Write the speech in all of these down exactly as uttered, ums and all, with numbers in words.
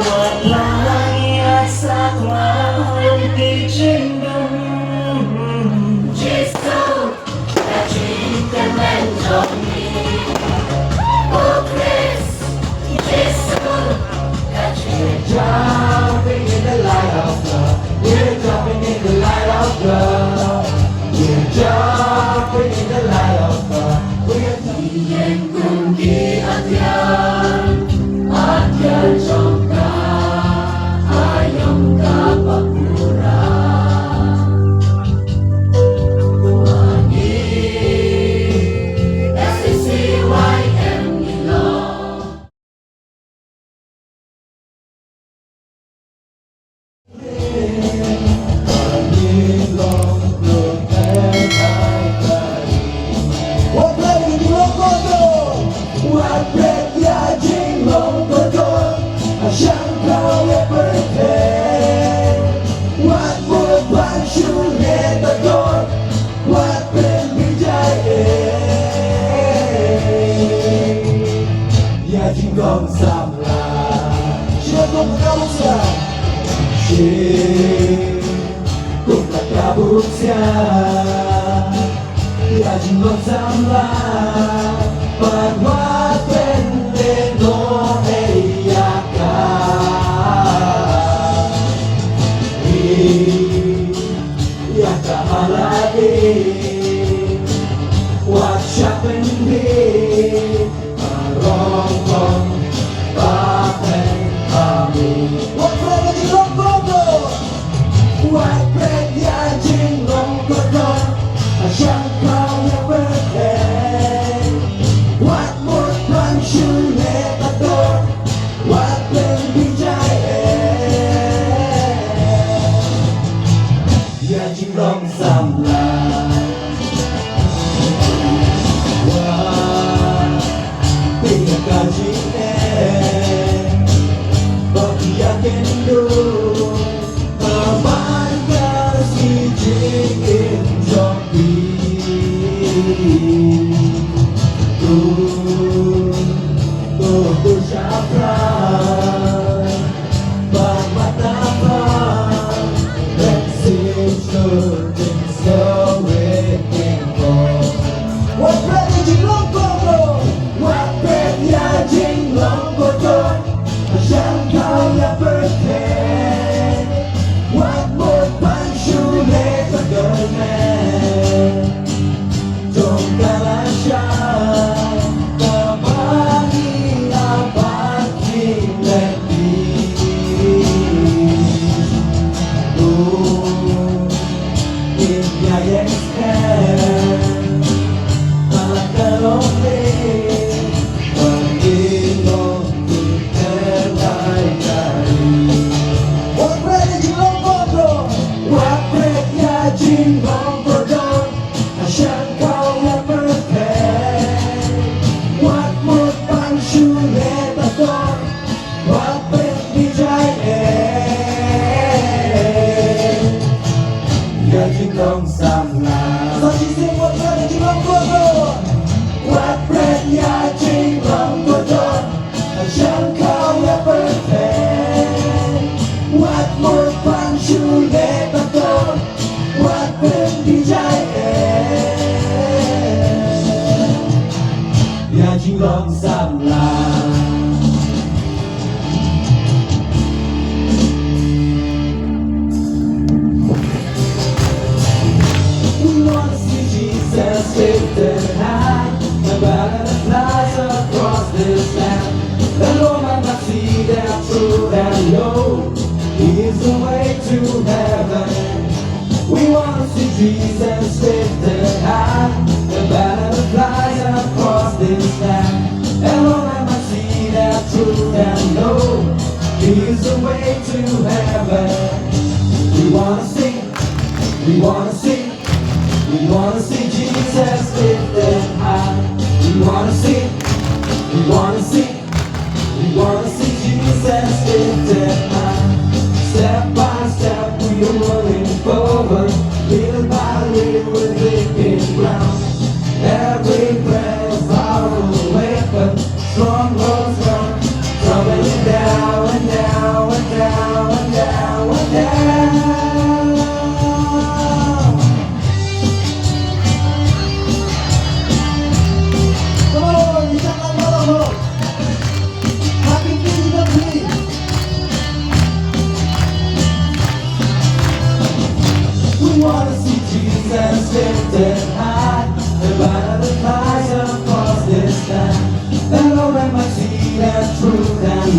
Wat la ïaid sakma ki jingdum. Jisu, ka jingkyrmen jong ngi. O Khrist, Jisu, ka jingkyrmen. We're jumping in the light of God. We're jumping in the light of God. We're jumping in the light of God. We're jumping in the light of God. Wat pret ïa jinglong kordor, ha shangkhaw ïa pyrthei. Wat mut ban shu leh ta dor, wat pynbeit ïa ei. Ïa jinglong samla. Shu kum ka buk sia. Shi kum ka buk sia. Ïa jinglong samla. Ban wat pynlehnoh ei ïa ka. Ïa ka hala ei. Wat shah pynbeit. Wat pret ïa jinglong kordor. Wat pret ïa jinglong kordor. Ha shangkhaw ïa pyrthei. Wat mut ban shu leh ta dor. Wat pynbeit ïa ei. Ïa jinglong samla. Wat peit ïa ka jingeh ba ki ïakynduh, ka ban ka sngi jingim jong phi. To, to, to shaphrang. Wat pret ïa jinglong kordor, wat pret ïa jinglong kordor, ha shangkhaw ïa pyrthei, wat mut ban shu leh ta dor. Jong ka la shai ka ba ngi la ban ki leh ki. O, in ya yes ken. Ala ka long le. Ba ngi long ki te lai kai. Wat pret ïa jinglong kordor. Wat pret ïa jinglong kordor. Ha shangkhaw ïa pyrthei. Wat mut ban shu leh ta dor. Wat pynbeit ïa ei. Ïa jinglong samla. Sa shisien wat pret ïa jinglong kordor. Wat pret ïa jinglong kordor. Ha shangkhaw ïa pyrthei. Wat mut ban shu leh ta dor. Wat pynbeit ïa ei. Ïa jinglong samla. We wanna see Jesus lifted high, the banner that flies across this land. That all men might see that truth and know He is the way to heaven. We wanna see Jesus lifted high, the banner that flies across this land. And all men might see that truth and know He is the way to heaven. We wanna see, we wanna see, we wanna see Jesus lifted high. We wanna see, we wanna see, we wanna see Jesus lifted high. Step by step we are moving forward, little by little we're breaking ground. Every prayer is our weapon, strongholds gone, trouble in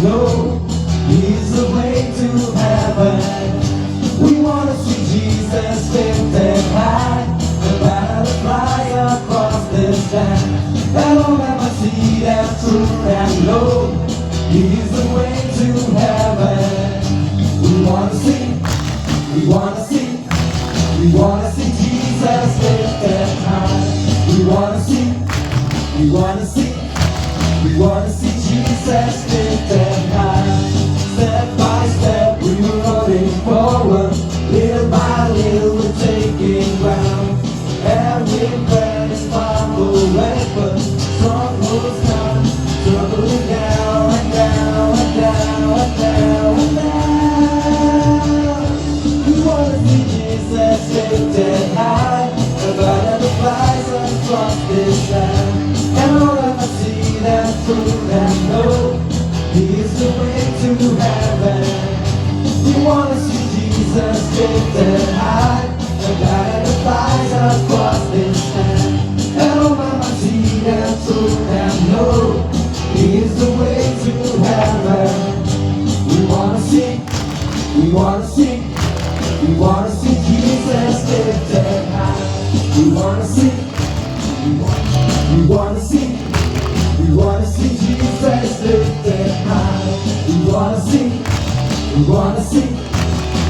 Lord, He's the way to heaven. We wanna see Jesus lifted high. The banner that flies across this land, that all men might see them through and know He's the way to heaven. We wanna see, we wanna see, we wanna see Jesus lifted high. We wanna see, we wanna see, we wanna see Jesus lifted high. Step by step, we were rolling forward. Little by little, we're taking ground. Every prayer is powerful weapon. Strongholds come tumbling down and down and down and down and down. We wanna see Jesus lifted high, the blood of the flies across this land. And all of us see that through and know He is the way to heaven. We wanna see Jesus lifted high, the blood of the flies across this land. And all of us see that through and know He is the way to heaven. We wanna see, we wanna see, we wanna see Jesus lifted high. We wanna see, we wanna, we wanna see, we wanna see Jesus lifted high. We wanna see, we wanna see,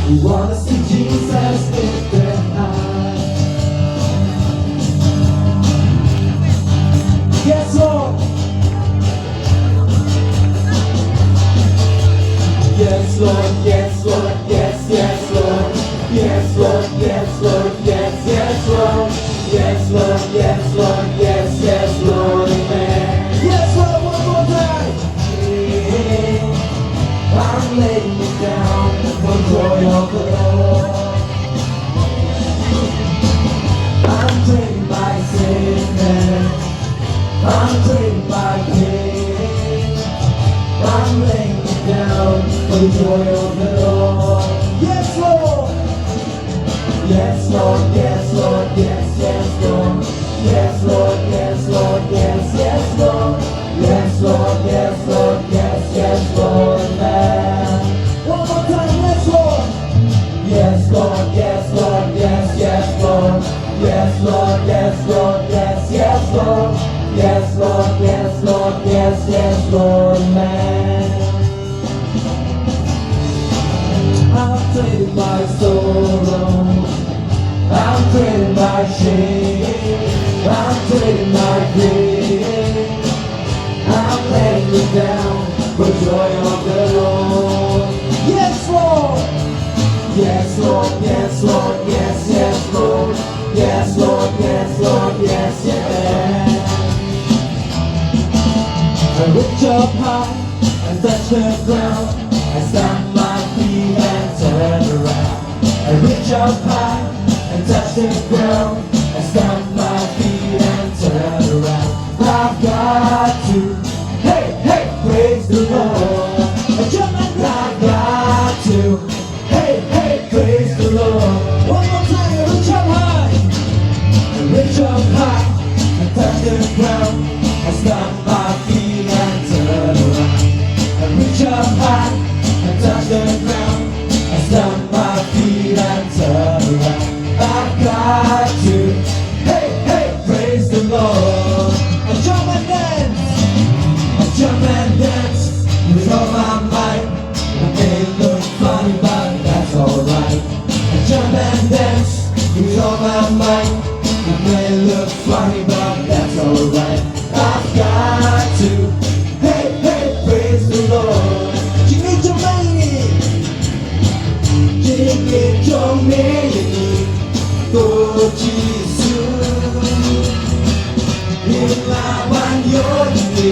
we wanna see Jesus lifted high. Yes, Lord. Yes, Lord, yes, Lord, yes, yes, Lord. Yes, Lord, yes, Lord, yes, yes, Lord. Yes, Lord, yes, Lord, yes, yes, Lord, amen. Yes, Lord, one more time. Yeah, I'm laying it down for joy of the Lord. I'm drained by sickness. I'm drained by pain. I'm laying it down for the joy of the Lord. Yes, Lord. Yes, Lord, yes, Lord, yes, yes, Lord. Yes, Lord, yes, Lord, yes, yes, Lord. Yes, Lord, yes, Lord, yes, yes, Lord, amen. One more time, yes, Lord. Yes, Lord, yes, Lord, yes, yes, Lord. Yes, Lord, yes, Lord, yes, yes, Lord. Yes, Lord, yes, Lord, yes, yes, Lord, amen. I'm drained by sorrow. I'm drained by shame. I'm drained by pain. I'm laying it down for joy of the Lord. Yes, Lord. Yes, Lord, yes, Lord, yes, yes, Lord. Yes, Lord, yes, Lord, yes, yes. I reach up high and touch the ground. I stamp my feet and turn around. I reach up high and touch the ground. I stamp my feet and turn around. I've got to, hey, hey, praise the Lord. I jump and I've got to, hey, hey, praise the Lord. One more time, reach up high. Reach up high and touch the ground. I stamp my feet and turn around. I reach up high and touch the ground. I stamp my feet and turn around. I've got to, hey, hey, praise the Lord. I jump and dance. I jump and dance with all my might. I may look funny, but that's alright. I jump and dance with all my might. I may look funny, but that's alright. I've got to, hey, hey, praise the Lord. Jingim jong me ïa me. Jingim jong me ïa me, ko Jisu. Ngim lah ban ïoh ïa me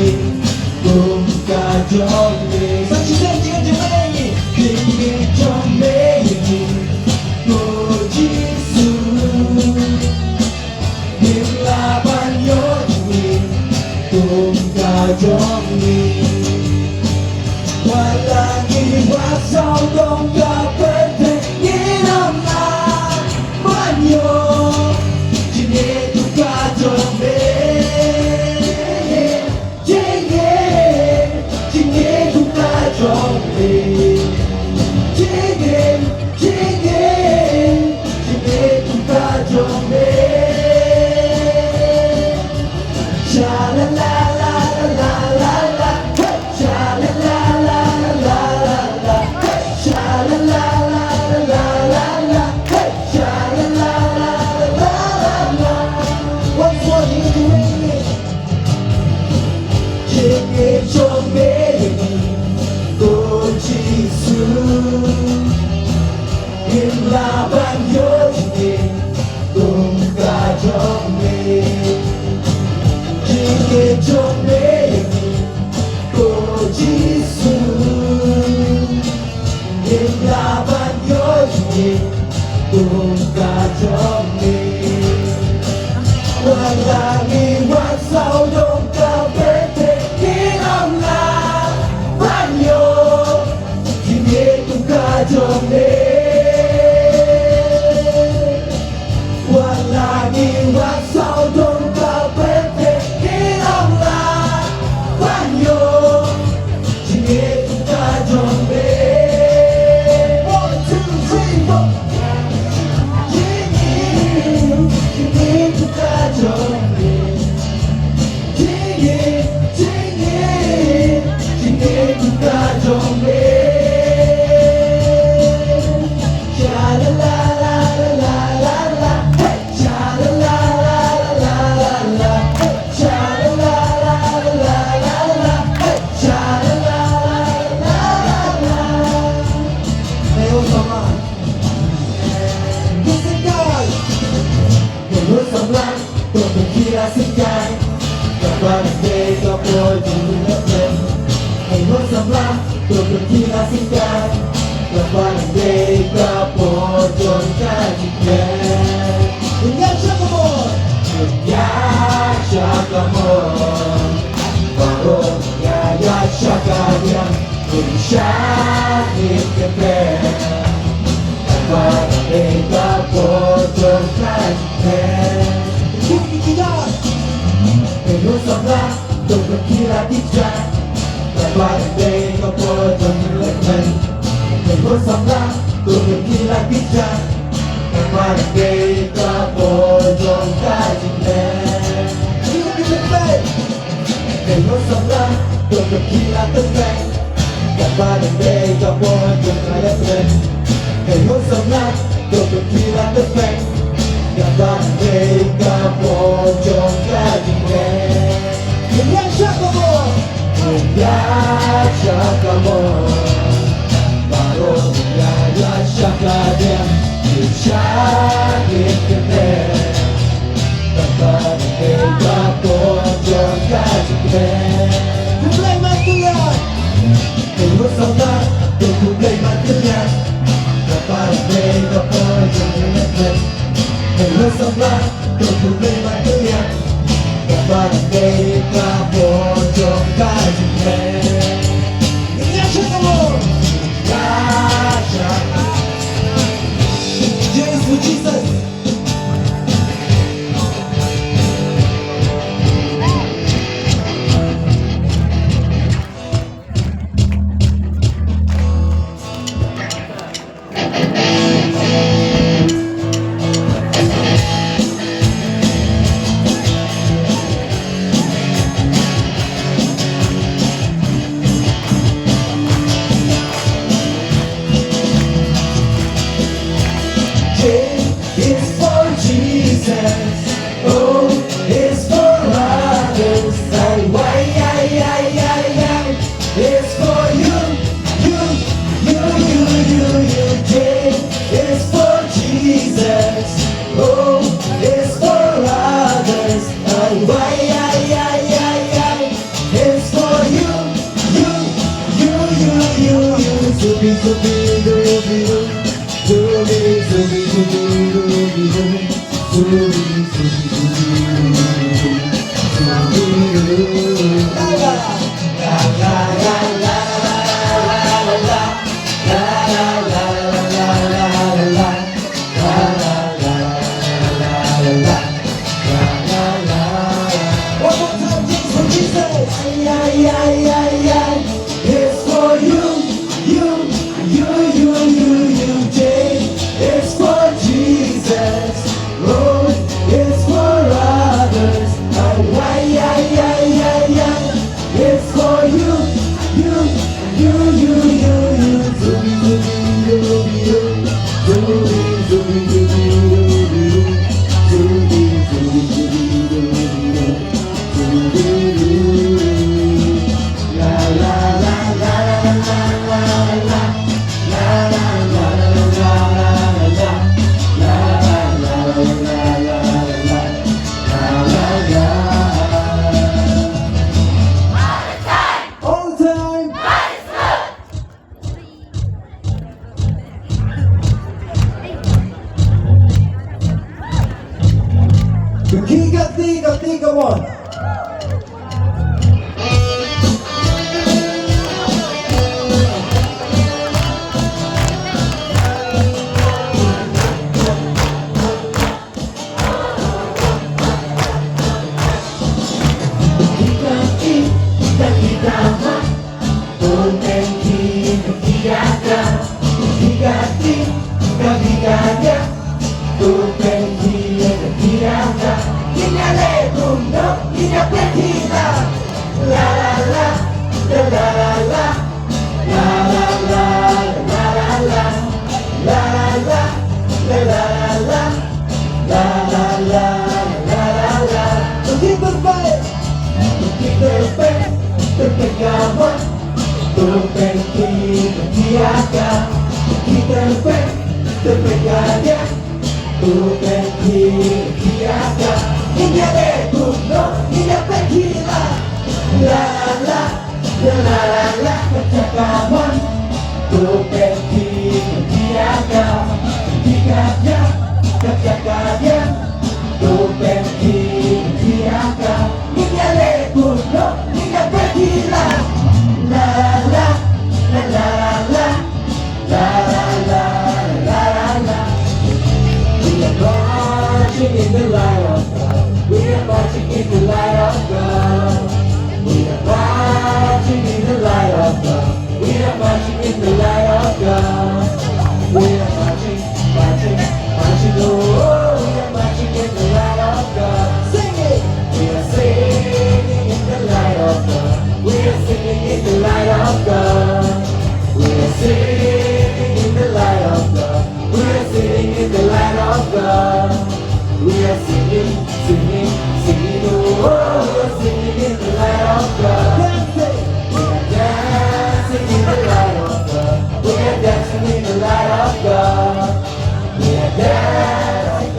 kum ka jong me. Sa shisien, jingim jong me ïa me. Jingim jong me ïa me, ko Jisu. Ngim lah ban ïoh ïa me kum ka jong me. Wat la ngi ïa sawdong ka pyrthei, ngin ym lah ban ïoh. Jingim jong ka jong me. Jingim, jingim jong ka Dong ka jong me. Wat la ngi wan saw dong ka bret te ki ong la ban ïoh jingïeit dong ka jong me. Wat la ngi wan saw dong ka bret te ki ong la ban ïoh. One, two, three, four. Hey, what's up, man? Listen, guys. Hey, what's up, man? Don't be kid, I see, guys. Ka ba dei ka por jong ngi leh pyrshah. Hey, what's up, man? Don't be kid, I see, guys. Ka ba dei ka por jong ka jingpyrshah. Ïa sha ka por. Ïa sha ka por. Baroh ïa ïa sha ka diang. Ïa sha ka diang. Ka ba dei ka por jong ka jingpyrshah. Ïa sha ka por. Hey, what's up, man? Don't be kid, I see, guys. Ka ba dei ka por jong ngi leh pyrshah. Hey, what's up, man? Don't be kid, I see, guys. Ka ba dei ka por jong ka jingpyrshah. Hey, what's up, man? Don't be kid, I see, guys. Ka ba dei ka por jong ka jingpyrshah. Hey, what's up, man? Don't be kid, I see, guys. Ka ba dei ka por jong ka jingpyrshah. Ïa sha ka por. Ïa sha ka por. Baroh ïa ïa sha ka diang. Ïa sha ka diang. Ka ba dei ka por jong ka jingpyrshah. Khublei Maikhlieh. Hey, what's up, man? Khublei Maikhlieh. Ka ba dei ka por jong ka jingpyrshah. Hey, what's up, man? Khublei Maikhlieh. Ka ba dei ka por jong ka jingpyrshah. Ïa sha ka por. Ïa sha ka por. Cheers for Jesus. J is for Jesus, O is for others, and Y, Y, Y, Y, Y is for you, you, you, you, you, you. J is for Jesus, O is for others, and Y, Y, Y, Y, Y is for you, you, you, you, you, you. Zubi, zubi, dubi, du. Zubi, zubi, zubi, dubi, du. Zubi, zubi, zubi, dubi, du. Zubi, du. La, la, la, la. One more time, just for Jesus. Ay, ay, ay, ay, ay. It's for you, you, you, you, you, you. J is for Jesus. O is for others. Ay, ay, ay, ay, ay, ay. It's for you, you, you, you, you, you. Zubi, zubi, zubi, zubi. Zubi, zubi, zubi, zubi. Zubi, zubi, zubi, zubi. Zubi, zubi. La, la, la, la. All the time. We are marching in the light of God. We are marching in the light of God. We are marching in the light of God. We are marching, marching, marching. Oh, we are marching in the light of God. Sing it. We are singing in the light of God. We are singing in the light of God. We are singing in the light of God. We are singing in the light of God. We are singing, singing, singing. Oh, we are singing in the light of God. Dancing. We are dancing in the light of God. We are dancing in the light of God. We are dancing,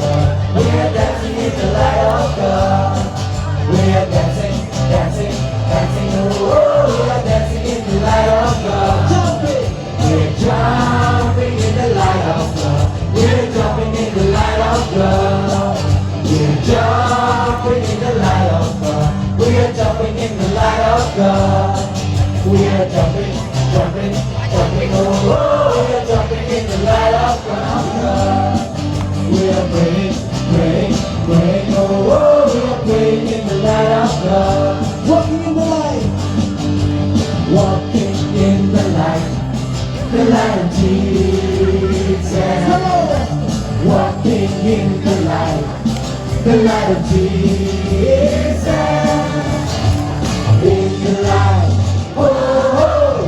we are dancing in the light of God. We are dancing, dancing, dancing. Oh, we are dancing in the light of God. Jumping. We are jumping in the light of God. We are jumping in the light of God. We are jumping in the light of God. We are jumping in the light of God. We are jumping, jumping, jumping. Oh, we are jumping in the light of God. We are praying, praying, praying. Oh, we are praying in the light of God. Walking in the light. Walking in the light. The light of Jesus. Walking in the light. The light of Jesus. In the light. Oh, oh.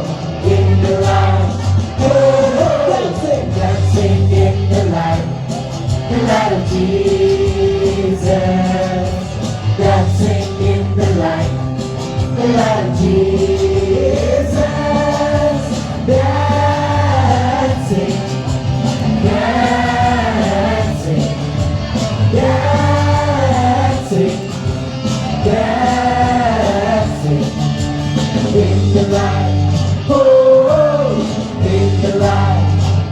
In the light. Oh, oh. Dancing, dancing in the light. The light of Jesus. Dancing in the light. The light of Jesus. Dancing, dancing, dancing, dancing in the light. Oh, in the light.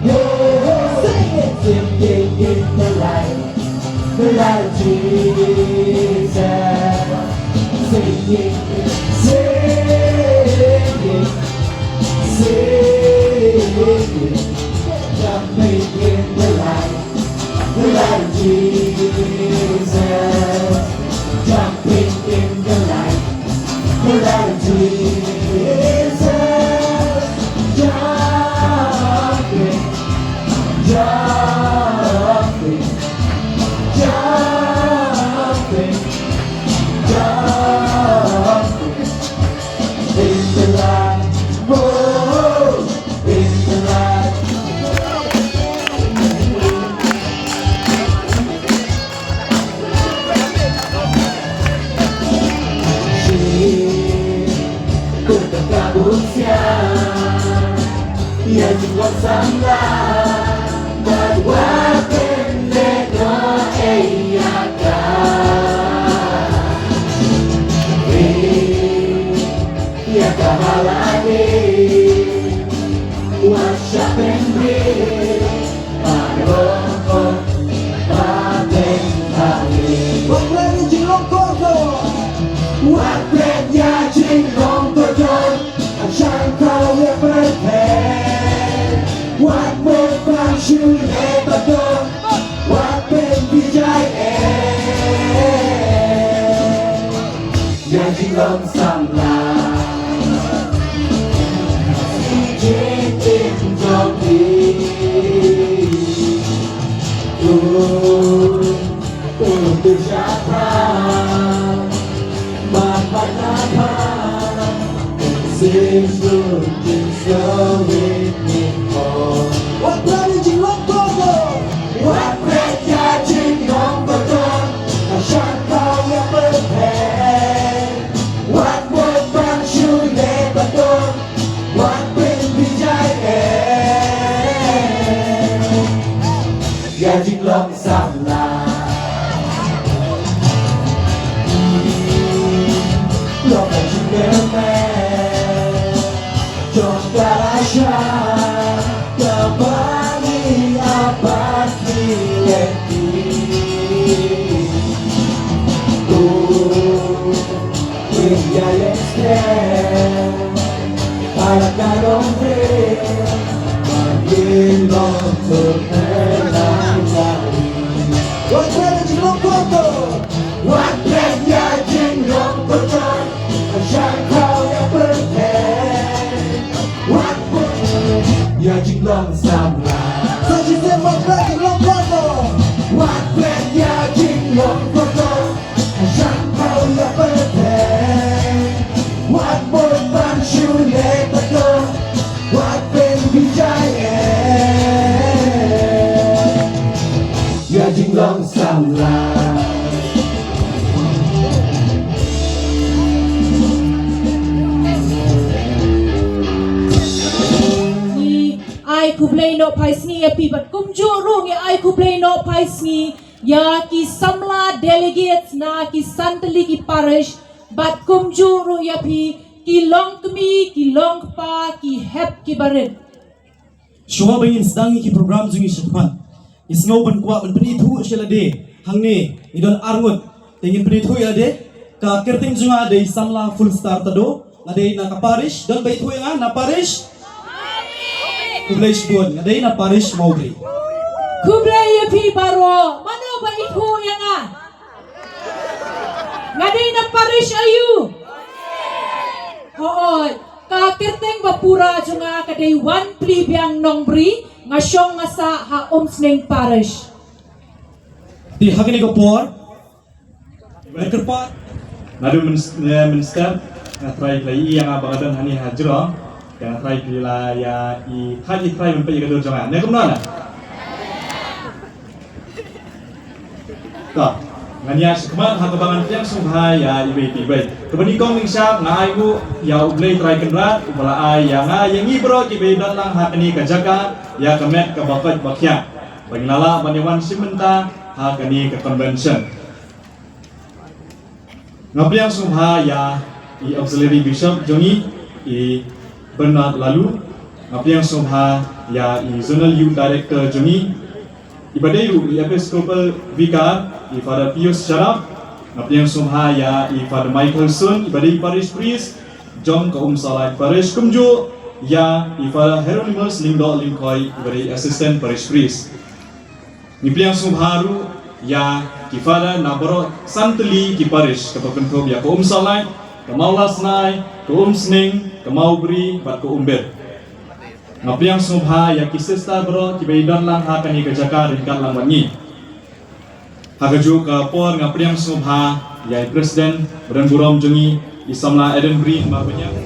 Oh, sing it. Singing in the light. The light of Jesus. Singing, singing, singing. Jumping in the light. The light of Jesus. Jumping in the light. The light of Jesus. Jumping, jumping, jumping, jumping in the light. Whoa, in the light. Jinglong samla. Long ka jingkyrmen jong ka rasha kaba ngi ap bad ngi lehti. Win ïa ïeng skhem ha la ka longdien. Wat pynïaid jinglong kyrpang. Wat pynïaid jinglong kyrpang. Wat pynïaid jinglong kyrpang. Sha khaw ïa pyrthei. Wat pynïaid jinglong samla. Sa shisien, wat pynïaid jinglong kyrpang. Wat pynïaid jinglong kyrpang. Sha khaw ïa pyrthei. Wat bun ban shu leh pyrthei. Wat pynbijai eh. Ïa jinglong samla. Ngi ai khublei noh phai sngi ïa phi bad kumjuh ruh ngi ai khublei noh phai sngi ïa ki samla delegates na ki san tylli ki parish bad kumjuh ruh ïa phi ki longkmie, ki longkpa, ki hep, ki barit. Shuwa ba ngin sdang ïa ki program jong ngi shakhmat, ngi sngew ban kwah ban pynithuh sha lade. Hangne ngi don arngut, te ngin pynithuh ïa lade. Ka kyrteng jong nga dei samla Full Star Tado. Nga dei na ka parish, don ba ithuh ïa nga na parish. Khublei shibun, nga dei na parish Mawbri. Khublei ïa phi baroh, mano ba ithuh ïa nga? Nga dei na parish aïu? Hooid, ka kyrteng ba pura jong nga ka dei Wanpli Biang Nongbri, nga shong nga sah ha Umsning parish. Te ha kane ka por, Ba kyrpad. Naduh myn-, eh, mynstep, nga trai phi la ïohi ïa nga ba nga don hangne ha jrong. Te nga trai phi la ïa i thait i trai ban peit ïa ka dur jong nga. Ne kumno na? To, ngan ïa shikmat ha kaba ngan pdiang sngewbha ïa iwei pa iwei. Kaba nyngkong nyngshap nga ai nguh ïa U Blei Trai Kynrad uba la ai ïa nga ïa ngi baroh kiba ïadon lang ha kane ka jaka ïa ka met kaba koit ba khiah. Ba ngin lah ban ïa wan shim bynta ha kane ka convention. Nga pdiang sngewbha ïa i Auxiliary Bishop jong ngi, i Bernard Laloo. Nga pdiang sngewbha ïa i Zonal Youth Director jong ngi, iba dei ruh i Episcopal Vicar, i Father Pius Sharap. Nga pdiang sngewbha ïa i Father Michael Sun, iba dei Parish Priest jong ka Umsawlai Parish, kumjuh ïa i Father Hieronymus Lyngdoh Lyngkhoi, iba dei Assistant Parish Priest. Ngi pdiang sngewbha ruh ïa ki Father na baroh san tylli ki parish kaba kynthup ïa ka Umsawlai, ka Mawlasnai, ka Umsning, ka Mawbri bad ka Umbir. Nga pdiang sngewbha ïa ki sister baroh kiba ïadon lang ha kane ka jaka ryngkat lang bad ngi. Ha kajuh ka por nga pdiang sngewbha ïa i President ba don burom jong ngi, i samla Eden Breen Marbaniang.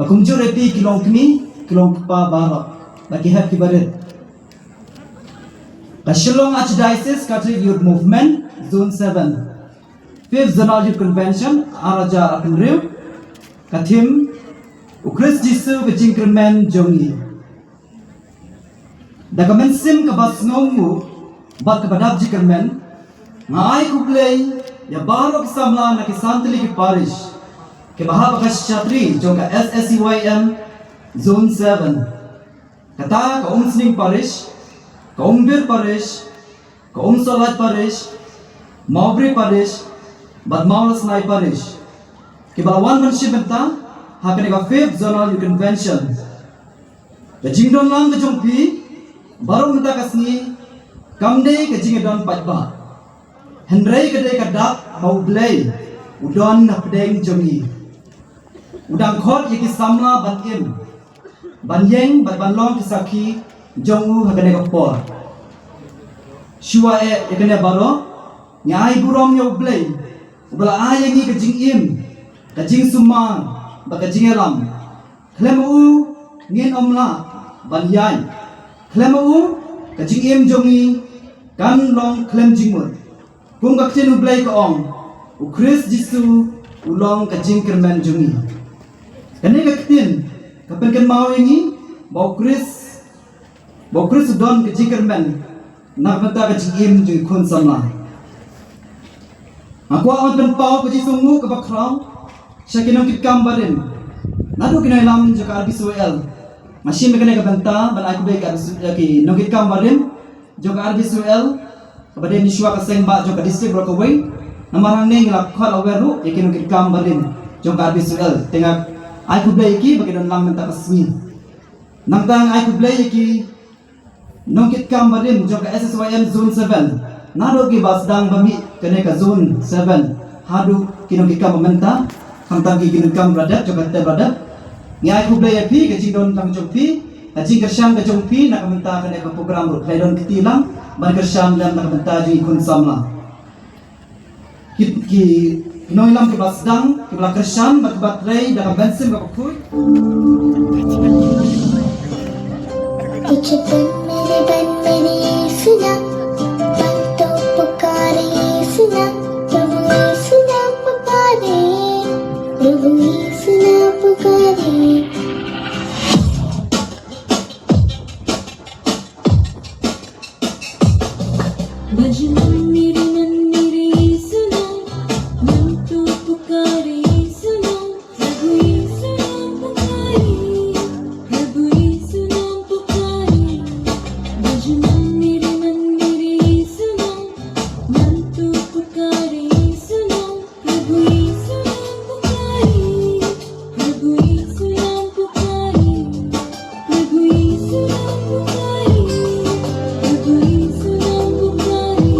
Kumjuh ruh ïa phi ki longkmie, ki longkpa baroh, bad ki hep ki barit. Ka Shillong Archdiocese Catholic Youth Movement, Zone seven. Fifth Zonal Youth Convention, ar hajar arphew hynriew. Ka theme, U Khrist Jisu ka jingkyrmen jong ngi. Da ka mynsiem kaba sngewnguh bad kaba dap jingkyrmen, nga ai khublei ïa baroh ki samla na ki san tylli ki parish kiba hap ha ka shatri jong ka S A C Y M Zone seven. Kata ka Umsning Parish, ka Umbir Parish, ka Umsohlait Parish, Mawbri Parish, bad Mawlasnai Parish, kiba la wan ban shim bynta ha kane ka Fifth Zonal Youth Convention. Ka jingdon lang ka jong phi baroh mynta ka sngi kam dei ka jingdon paidbah, hynrei ka dei ka dak ba U Blei u don na pdeng jong ngi. U dang khot ïa ki samla ban im, ban ïeng bad ban long ki sakhi jong u ha kane ka por. Shuwa eh ïa kane baroh, ngi ai burom ïa U Blei uba la ai ïa ngi ka jingim, ka jingsumar bad ka jingïalam. Khlem u ngin ym lah ban ïaid. Khlem u ka jingim jong ngi kan long khlem jingmut. Kum ka ktien U Blei ka ong, U Khrist Jisu u long ka jingkyrmen jong ngi. Kane ka ktien ka pynkynmaw ïa ngi ba U Khrist, ba U Khrist u don ka jingkyrmen na ka bynta ka jingim jong ngi khun samla. Nga kwah ban pynpaw ka jingsngewnguh kaba khraw sha ki nongkitkam barim naduh ki nongïalam jong ka R B C Y L. Nga shim ïa kane ka bynta ban ai khublei ïa ki nongkitkam barim jong ka R B C Y L, kaba dei na shuwa ka seng bah jong ka district baroh kawei. Namar hangne ngi la khot lawei ruh ïa ki nongkitkam barim jong ka R B C Y L. Te nga ai khublei ïa ki ba ki don lang mynta ka sngi. Nangta nga ai khublei ïa ki nongkitkam barim jong ka S A C Y M Zone seven. Naduh kiba sdang ba mih kane ka Zone seven haduh ki nongkitkam ba mynta, khamtam ki nongkitkam ba la dep jong ka ter ba la dep. Ngi ai khublei ïa phi, ka jingdon lang jong phi, ka jingkyrshan ka jong phi na ka bynta kane ka program ruh ka la don kti lang ban kyrshan lem na ka bynta jong ngi khun samla. Ki, ki nongïalam kiba sdang, kiba la kyrshan bad kiba trei da ka mynsiem kaba khuid. तुझे बन मेरे, बन मेरे यीशु ना, मन तो पुकारे यीशु ना, प्रभु यीशु ना पुकारे, प्रभु यीशु ना पुकारे। बजरंग मेरे, मन मेरे यीशु ना, मन तो पुकारे यीशु ना, प्रभु यीशु ना पुकारे, प्रभु यीशु ना पुकारे। बजरंग मेरे, मन मेरे यीशु ना, मन तो पुकारे यीशु ना, प्रभु यीशु नाम पुकारे, प्रभु यीशु नाम पुकारे, प्रभु यीशु नाम पुकारे, प्रभु यीशु नाम पुकारे।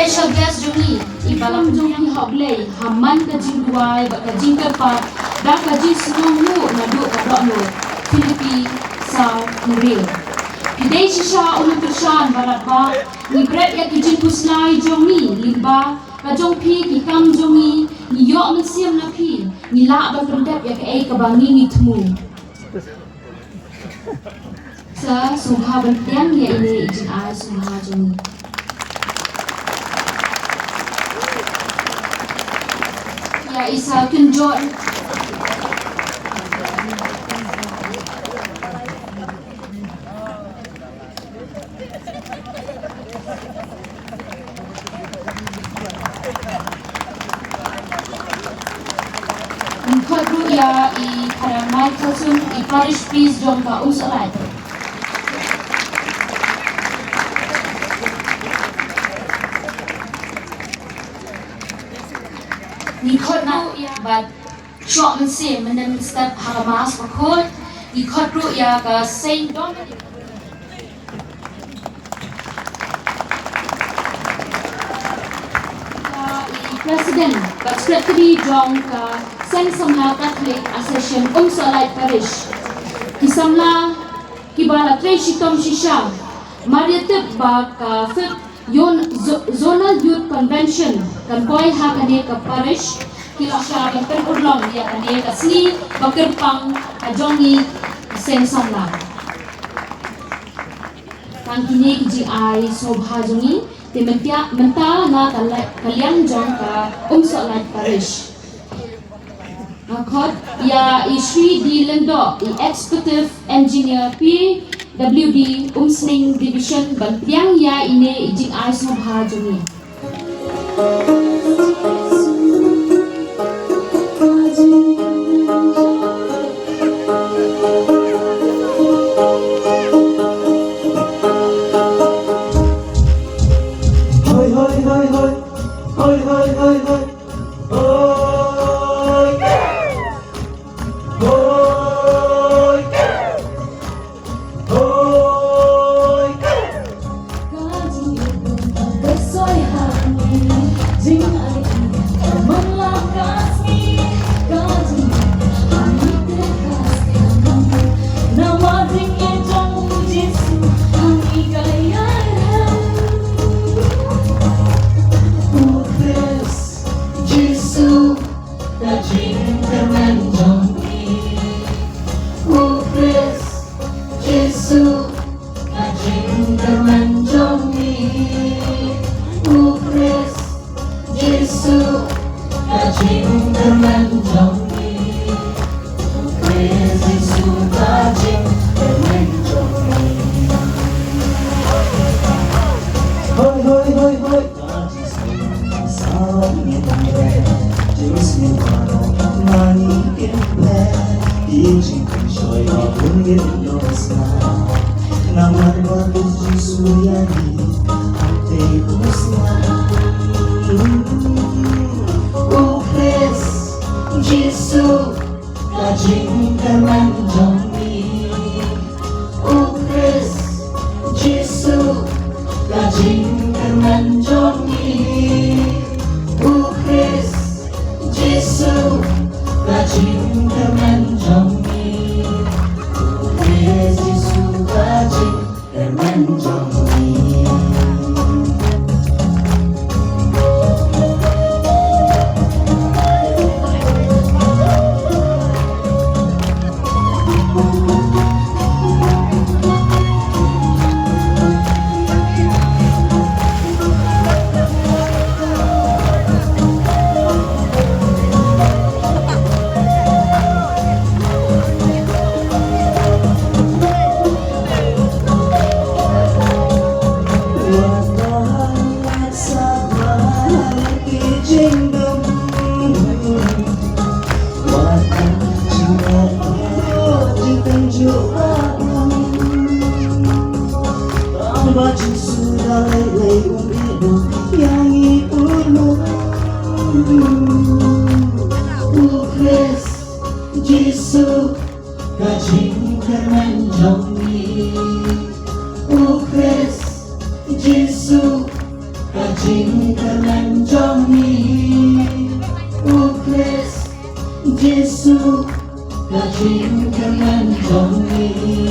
Special guest jong ngi, i Balang jong ngi ha U Blei ha man ka jingduwai bad ka jingkyrpad da ka jingsngewnguh naduh ka dohnud. Philippi saw hynriew. Phi dei shisha u nongkyrshan ba radbah. Ngi bret ïa ki jingpynsngew jong ngi lyngba ka jong phi, ki kam jong ngi. Ngi ïoh mynsiem na phi, ngi lah ban pyndep ïa kaei kaba ngi ngi thmu. Sa sngewbha ban pdiang ïa ine i jingai sngewbha jong ngi. Ïa i sa kynjoh. Ngi khot ruh ïa i Phadar Michael Sum, i parish priest jong ka Umsohlait. Ngi khot ruh ïa bad shoh mynsiem mynstep ha ka Mass bakhuid. Ngi khot ruh ïa ka Saint Dominic. Ïa i President bad Secretary jong ka Seng Samla Catholic Association Umsohlait Parish. Ki samla kiba la trei shitom shisha. Mar ïa tip ba ka fifth Yon-, Zo-, Zonal Youth Convention kan poi ha kane ka parish, ki la shah ban pynurlong ïa kane ka sngi ba kyrpang ka jong ngi ka Seng Samla. Tang kine ki jingai sngewbha jong ngi, te mynta, mynta na ka la-, ka liang jong ka Umsohlait Parish. Nga khot ïa i Shri D Lyngdoh, i Executive Engineer P W D Umsning Division, ban pdiang ïa ine i jingai sngewbha jong ngi. Hoi, hoi, hoi, hoi. Hoi, hoi, hoi, hoi. Hoi. Hoi. Hoi. U Khrist Jisu, ka jingkyrmen jong ngi. U Khrist Jisu, ka jingkyrmen jong ngi. U Khrist Jisu, ka jingkyrmen jong ngi. U Khrist Jisu, ka jingkyrmen jong ngi. Hoi, hoi, hoi, hoi. U Khrist Jisu, ka jingkyrmen jong ngi. U Khrist Jisu, ka jingkyrmen jong ngi. U Khrist Jisu, ka jingkyrmen jong ngi. U Khrist Jisu, ka jing- U Khrist Jisu, ka jingkyrmen jong ngi. U Khrist Jisu, ka jingkyrmen Jisu, ka jingkyrmen jong ngi.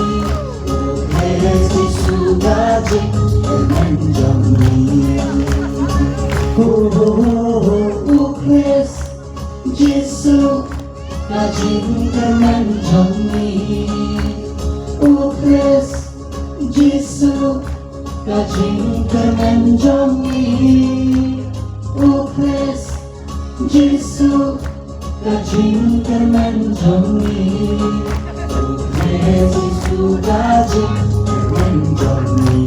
O Khrist Jisu, ka jingkyrmen jong ngi. O, o, o, o, o Khrist Jisu, ka jingkyrmen jong ngi. O Khrist Jisu, ka jingkyrmen jong ngi. O Khrist Jisu, ka jingkyrmen jong ngi. O Khrist Jisu, ka jingkyrmen jong ngi.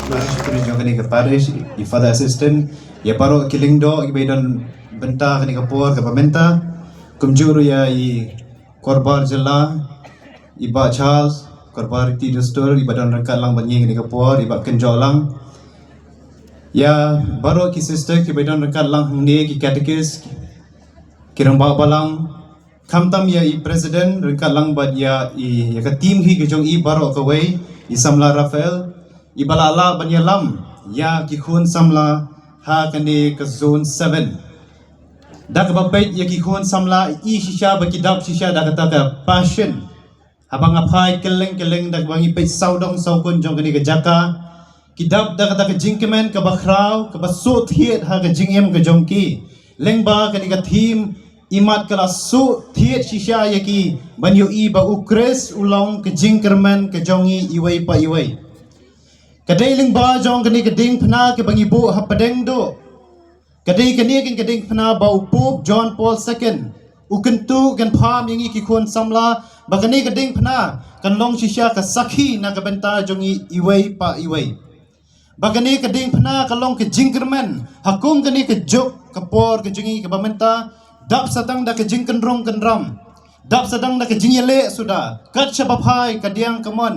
Ba shakri jong kane ka parish, i Father Assistant, ïa baroh ki lyngdoh kiba don bynta kane ka por kaba mynta, kumjuh ruh ïa i Korbar Jylla, i Bah Charles, Korbar Riti Dustur, iba don ryngkat lang bad ngi kane ka por, i Bah Kynjoh Lang. Ïa baroh ki sister kiba don ryngkat lang hangne, ki katekis, ki rangbah balang, khamtam ïa i president ryngkat lang bad ïa i, ïa ka team hi ka jong i baroh kawei, i samla Raphael, iba la lah ban ïalam ïa ki khun samla ha kane ka zone seven. Da kaba peit ïa ki khun samla, i shisha ba ki dap shisha da kata ka passion. Haba nga phai kylleng kylleng da kaba ngi peit sawdong sawkun jong kane ka jaka, ki dap da kata ka jingkmen kaba khraw, kaba suk thied ha ka jingim ka jong ki. Lyngba kane ka theme, imat ka la suk thied shisha ïa ki ban ïohi ba U Khrist u long ka jingkyrmen ka jong ngi iwei pa iwei. Ka dei lyngba jong kane ka diengphna kaba ngi buh hapdeng duh. Ka dei kane ka diengphna ba u Pope John Paul Second u kyntu, u kynpham ïa ngi ki khun samla, ba kane ka diengphna kan long shisha ka sakhi na ka bynta jong ngi iwei pa iwei. Ba kane ka diengphna ka long ka jingkyrmen ha kum kane ka juk ka por ka jong ngi kaba mynta, dap sa tang da ka jingkynrum kynram, dap sa tang da ka jingïaleh suda kat shaba phai ka diang ka mon.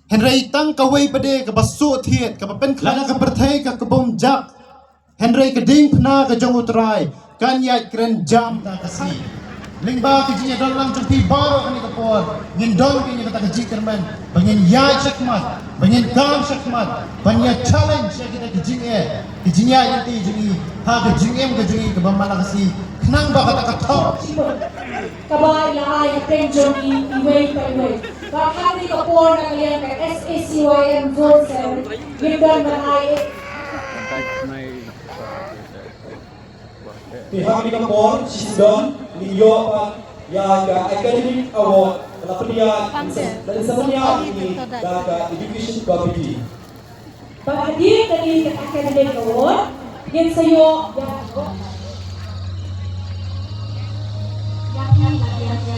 Hynrei tang kawei pat de kaba suk thied, kaba pynkhlaiñ na ka pyrthei ka kaba bym jak. Hynrei ka diengphna ka jong U Trai kan ïaid kren jam da ka sngi. Lyngba ka jingïadon lang jong phi baroh kane ka por, ngin don ïa kata ka jingkyrmen ba ngin ïaid shakhmat, ba ngin kam shakhmat ban ïa challenge ïa kita ki jingeh, ki jingïaid lynti jong ngi ha ka jingim ka jong ngi kaba man la ka sngi, khnang ba kata ka thok kaba la ai hapdeng jong ngi iwei pa iwei. Bad ha kane ka por, na ka liang ka S A C Y M Zone seven, ngim don ban ai. Te ha kane ka por shisha ngin ïoh pat ïa ka Academic Award, ka la pynïaid, la pynïaid ïa ngi da ka Education Committee. Bad hadien kane ka Academic Award, ngin sa ïoh ïa, ïa, ïa, ïa, ïa,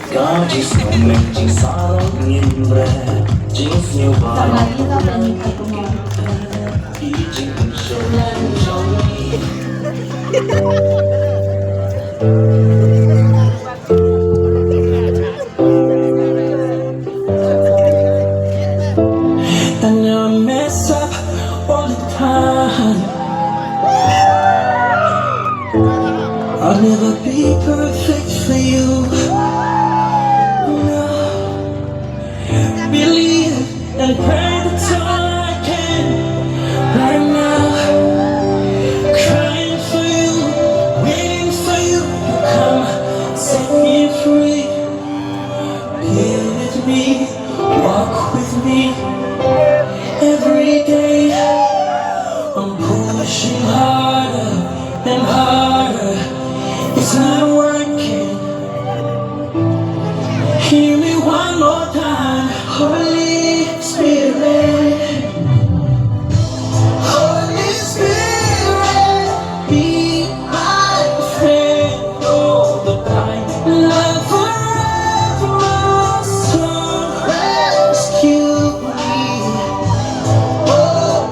Ka jingsngew, jingsarong ngin bret, jingsngew baroh. I jingpynshoi jong ngi. And I mess up all the time. I'll never be perfect for you. No. Believe and pray that's all I can. Right now, crying for you, waiting for you to come set me free. Be with me, walk with me every day. I'm pushing harder and harder. It's not working. Hear me one more time, Holy Spirit. Holy Spirit, be my friend all the time. Love forever must come rescue me. Oh,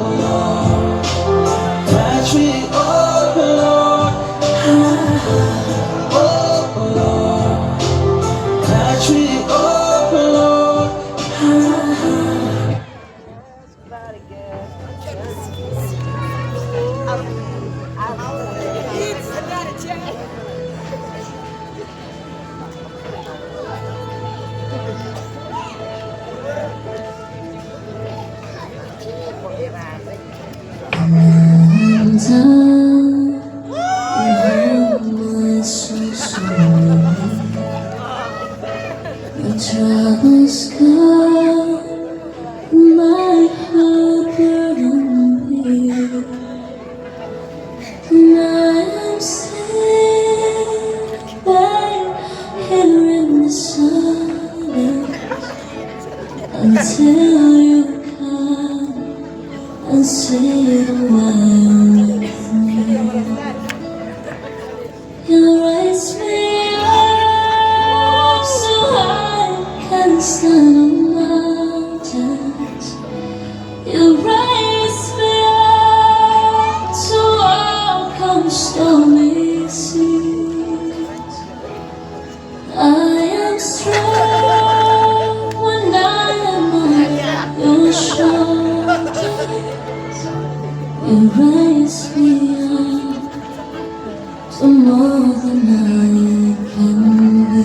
Till you come and sit a while with me. You raise me up so I can stand on mountains. You raise me up to walk on stormy seas. I am strong when I am on your shoulders. You raise me up to more than I can be.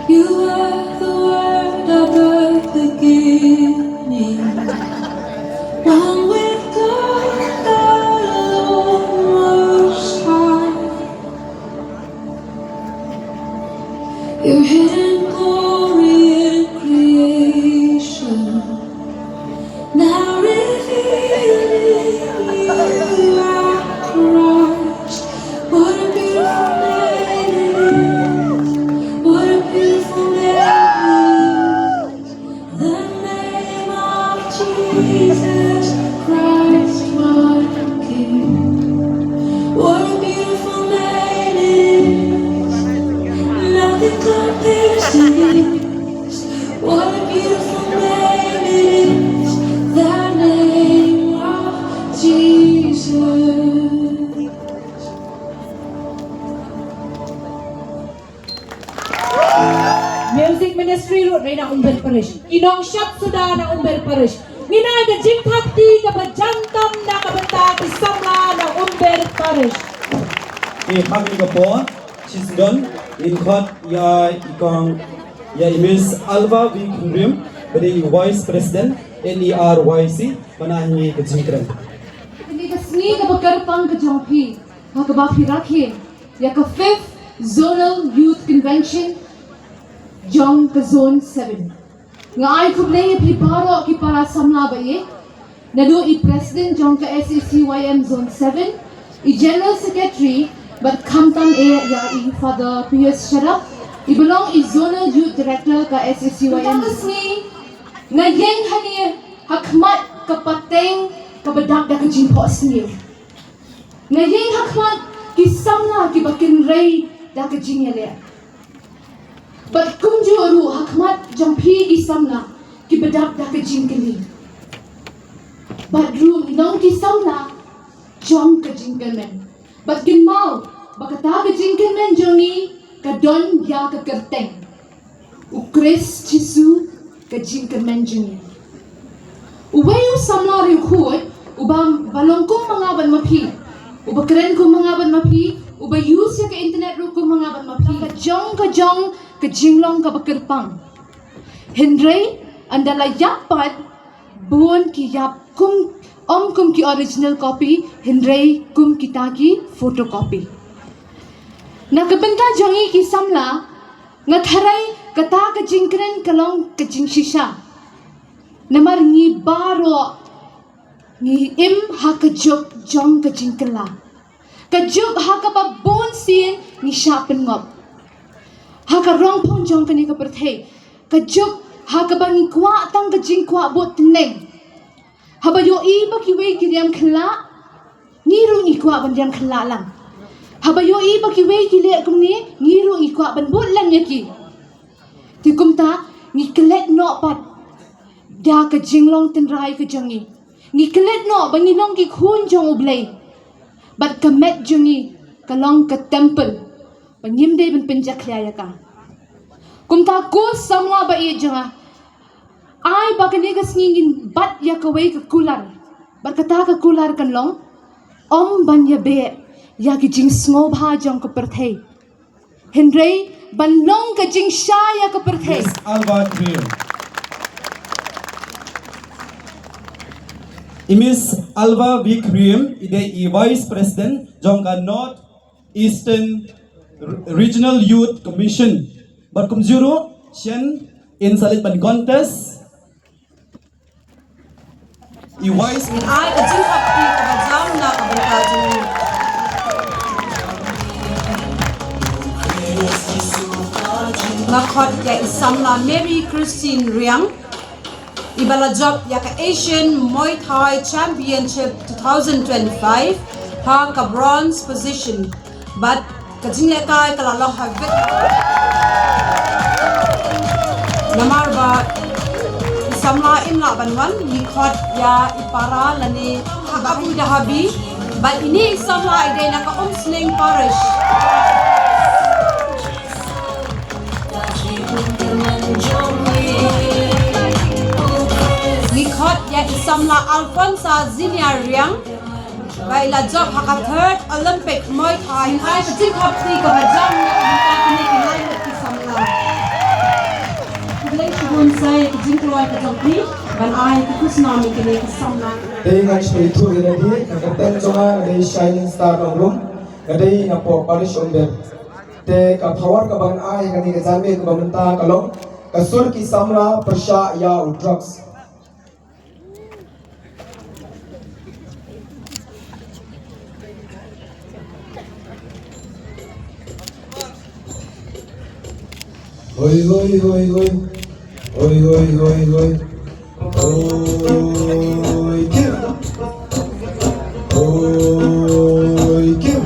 You were the word at the beginning, one with God, the Lord Most High. Your hidden glory in creation, now revealed in you are Christ. What a beautiful name it is. What a beautiful name it is. The name of Jesus Christ, my King. What a beautiful name it is. Nothing compares to this. What a beautiful name it is, the name of Jesus. Music Ministry ruh na Umber Parish. Ki nongshad suda na Umber Parish. Ngin ai ka jingthap kti kaba jan tam na ka bynta ki samla na Umber Parish. Ki hak ni ka por, shisdon, ngin khot ïa i kong, ïa i Miss Alva V Khyriem, ba dei i Vice President N E R Y C, ban ai ka jingkren. Kane ka sngi kaba kyrpang ka jong phi, ha kaba phi rakhe ïa ka fifth Zonal Youth Convention jong ka Zone seven. Nga ai khublei ïa phi baroh ki para samla ba ïeit. Naduh i President jong ka S A C Y M Zone seven, i General Secretary, bad khamtam eh ïa i Father Pius Sharap, i ba long i Zonal Youth Director ka S A C Y M. Mynta ka sngi nga ïeng hangne ha khmat ka pateng kaba dap da ka jingphohsniew. Nga ïeng ha khmat ki samla kiba kynrei da ka jingïaleh. Bad kumjuh ruh ha khmat jong phi ki samla kiba dap da ka jingkylli. Bad ruh ngi long ki samla jong ka jingkyrmen. Bad kynmaw ba kata ka jingkyrmen jong ngi ka don ïa ka kyrteng U Khrist Jisu ka jingkyrmen jong ngi. Uwei u samla riewkhuid, uba, ba long kum ma nga bad ma phi, uba kren kum ma nga bad ma phi, uba use ïa ka internet ruh kum ma nga bad ma phi. Ka jong ka jong ka jinglong kaba kyrpang. Hynrei ynda la ïap pat, bun ki ïap kum, ym kum ki original copy, hynrei kum kita ki photocopy. Na ka bynta jong ngi ki samla, nga tharai kata ka jingkren ka long ka jingshisha. Namar ngi baroh ngi im ha ka juk jong ka jingkylla. Ka juk ha kaba bun sien ngi shah pynngop. Ha ka rongphong jong kane ka pyrthei. Ka juk ha kaba ngi kwah tang ka jingkwah bud tneng. Haba ïohi ba kiwei ki riam khylla, ngi ruh ngi kwah ban riam khylla lang. Haba ïohi ba kiwei ki leh kumne, ngi ruh ngi kwah ban bud lang ïa ki. Te kumta, ngi klet noh pat da ka jinglong tynrai ka jong ngi. Ngi klet noh ba ngi long ki khun jong U Blei. Bad ka met jong ngi ka long ka temple ba ngim dei ban pynjakhlia ïa ka. Kumta ko samla ba ïeit jong nga, ai ba kane ka sngi ngin bat ïa kawei ka kular. Bad kata ka kular kan long, ym ban ïabeh ïa ki jingsngewbha jong ka pyrthei. Hynrei ban long ka jingshai ïa ka pyrthei. Miss Alva Khyriem. I Miss Alva V Khyriem, i dei i Vice President jong ka North Eastern Re-, Regional Youth Commission. Bad kumjuh ruh, shen in sa leit ban contest. I Vice. Ngin ai ka jingthap kti kaba jam na ka bynta jong i. Khot ïa i samla Mary Christine Riang, iba la jop ïa ka Asian Muay Thai Championship two thousand twenty-five ha ka bronze position. Bad ka jinglehkai ka la long ha vit. Namar ba i samla im lah ban wan, ngi khot ïa i para lane ha ka Abu Dhabi. Bad ine i samla i dei na ka Umsning Parish. Ngi khot ïa i samla Alfonsa Zinia Riang, ba i la jop ha ka third Olympic Muay Thai. Ai ka jingkhapti kaba jam na ka bynta kine ki lai ngut ki samla. Khublei shibun sa ïa ka jingkloi ka jong phi ban ai ka khusnam ïa kine ki samla. Te ngan shu ïathuh ïa lade, ka kyrteng jong nga ka dei Shining Star Nongrum, ka dei na poh Parish Umber. Te ka power kaba ngan ai ha kane ka janmiet kaba mynta ka long ka sur ki samla pyrshah ïa u drugs. Hoi, hoi, hoi, hoi. Hoi, hoi, hoi, hoi. Hoi, kiu. Hoi, kiu.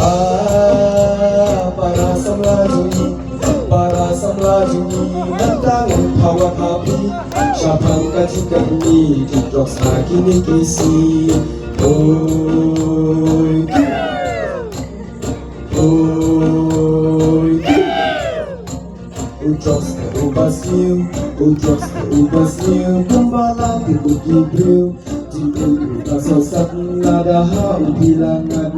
Ah, para samla jong ngi, para samla jong ngi, nangta ngan phawat ha phi shaphang ka jingkyrni ki drugs ha kine ki sngi. Hoi, kiu. Hoi, kiu. U drugs te uba sniew, u drugs te uba sniew, kumba la tip u ki briew. Jingim u ka sot sat lada ha u phi la ngat.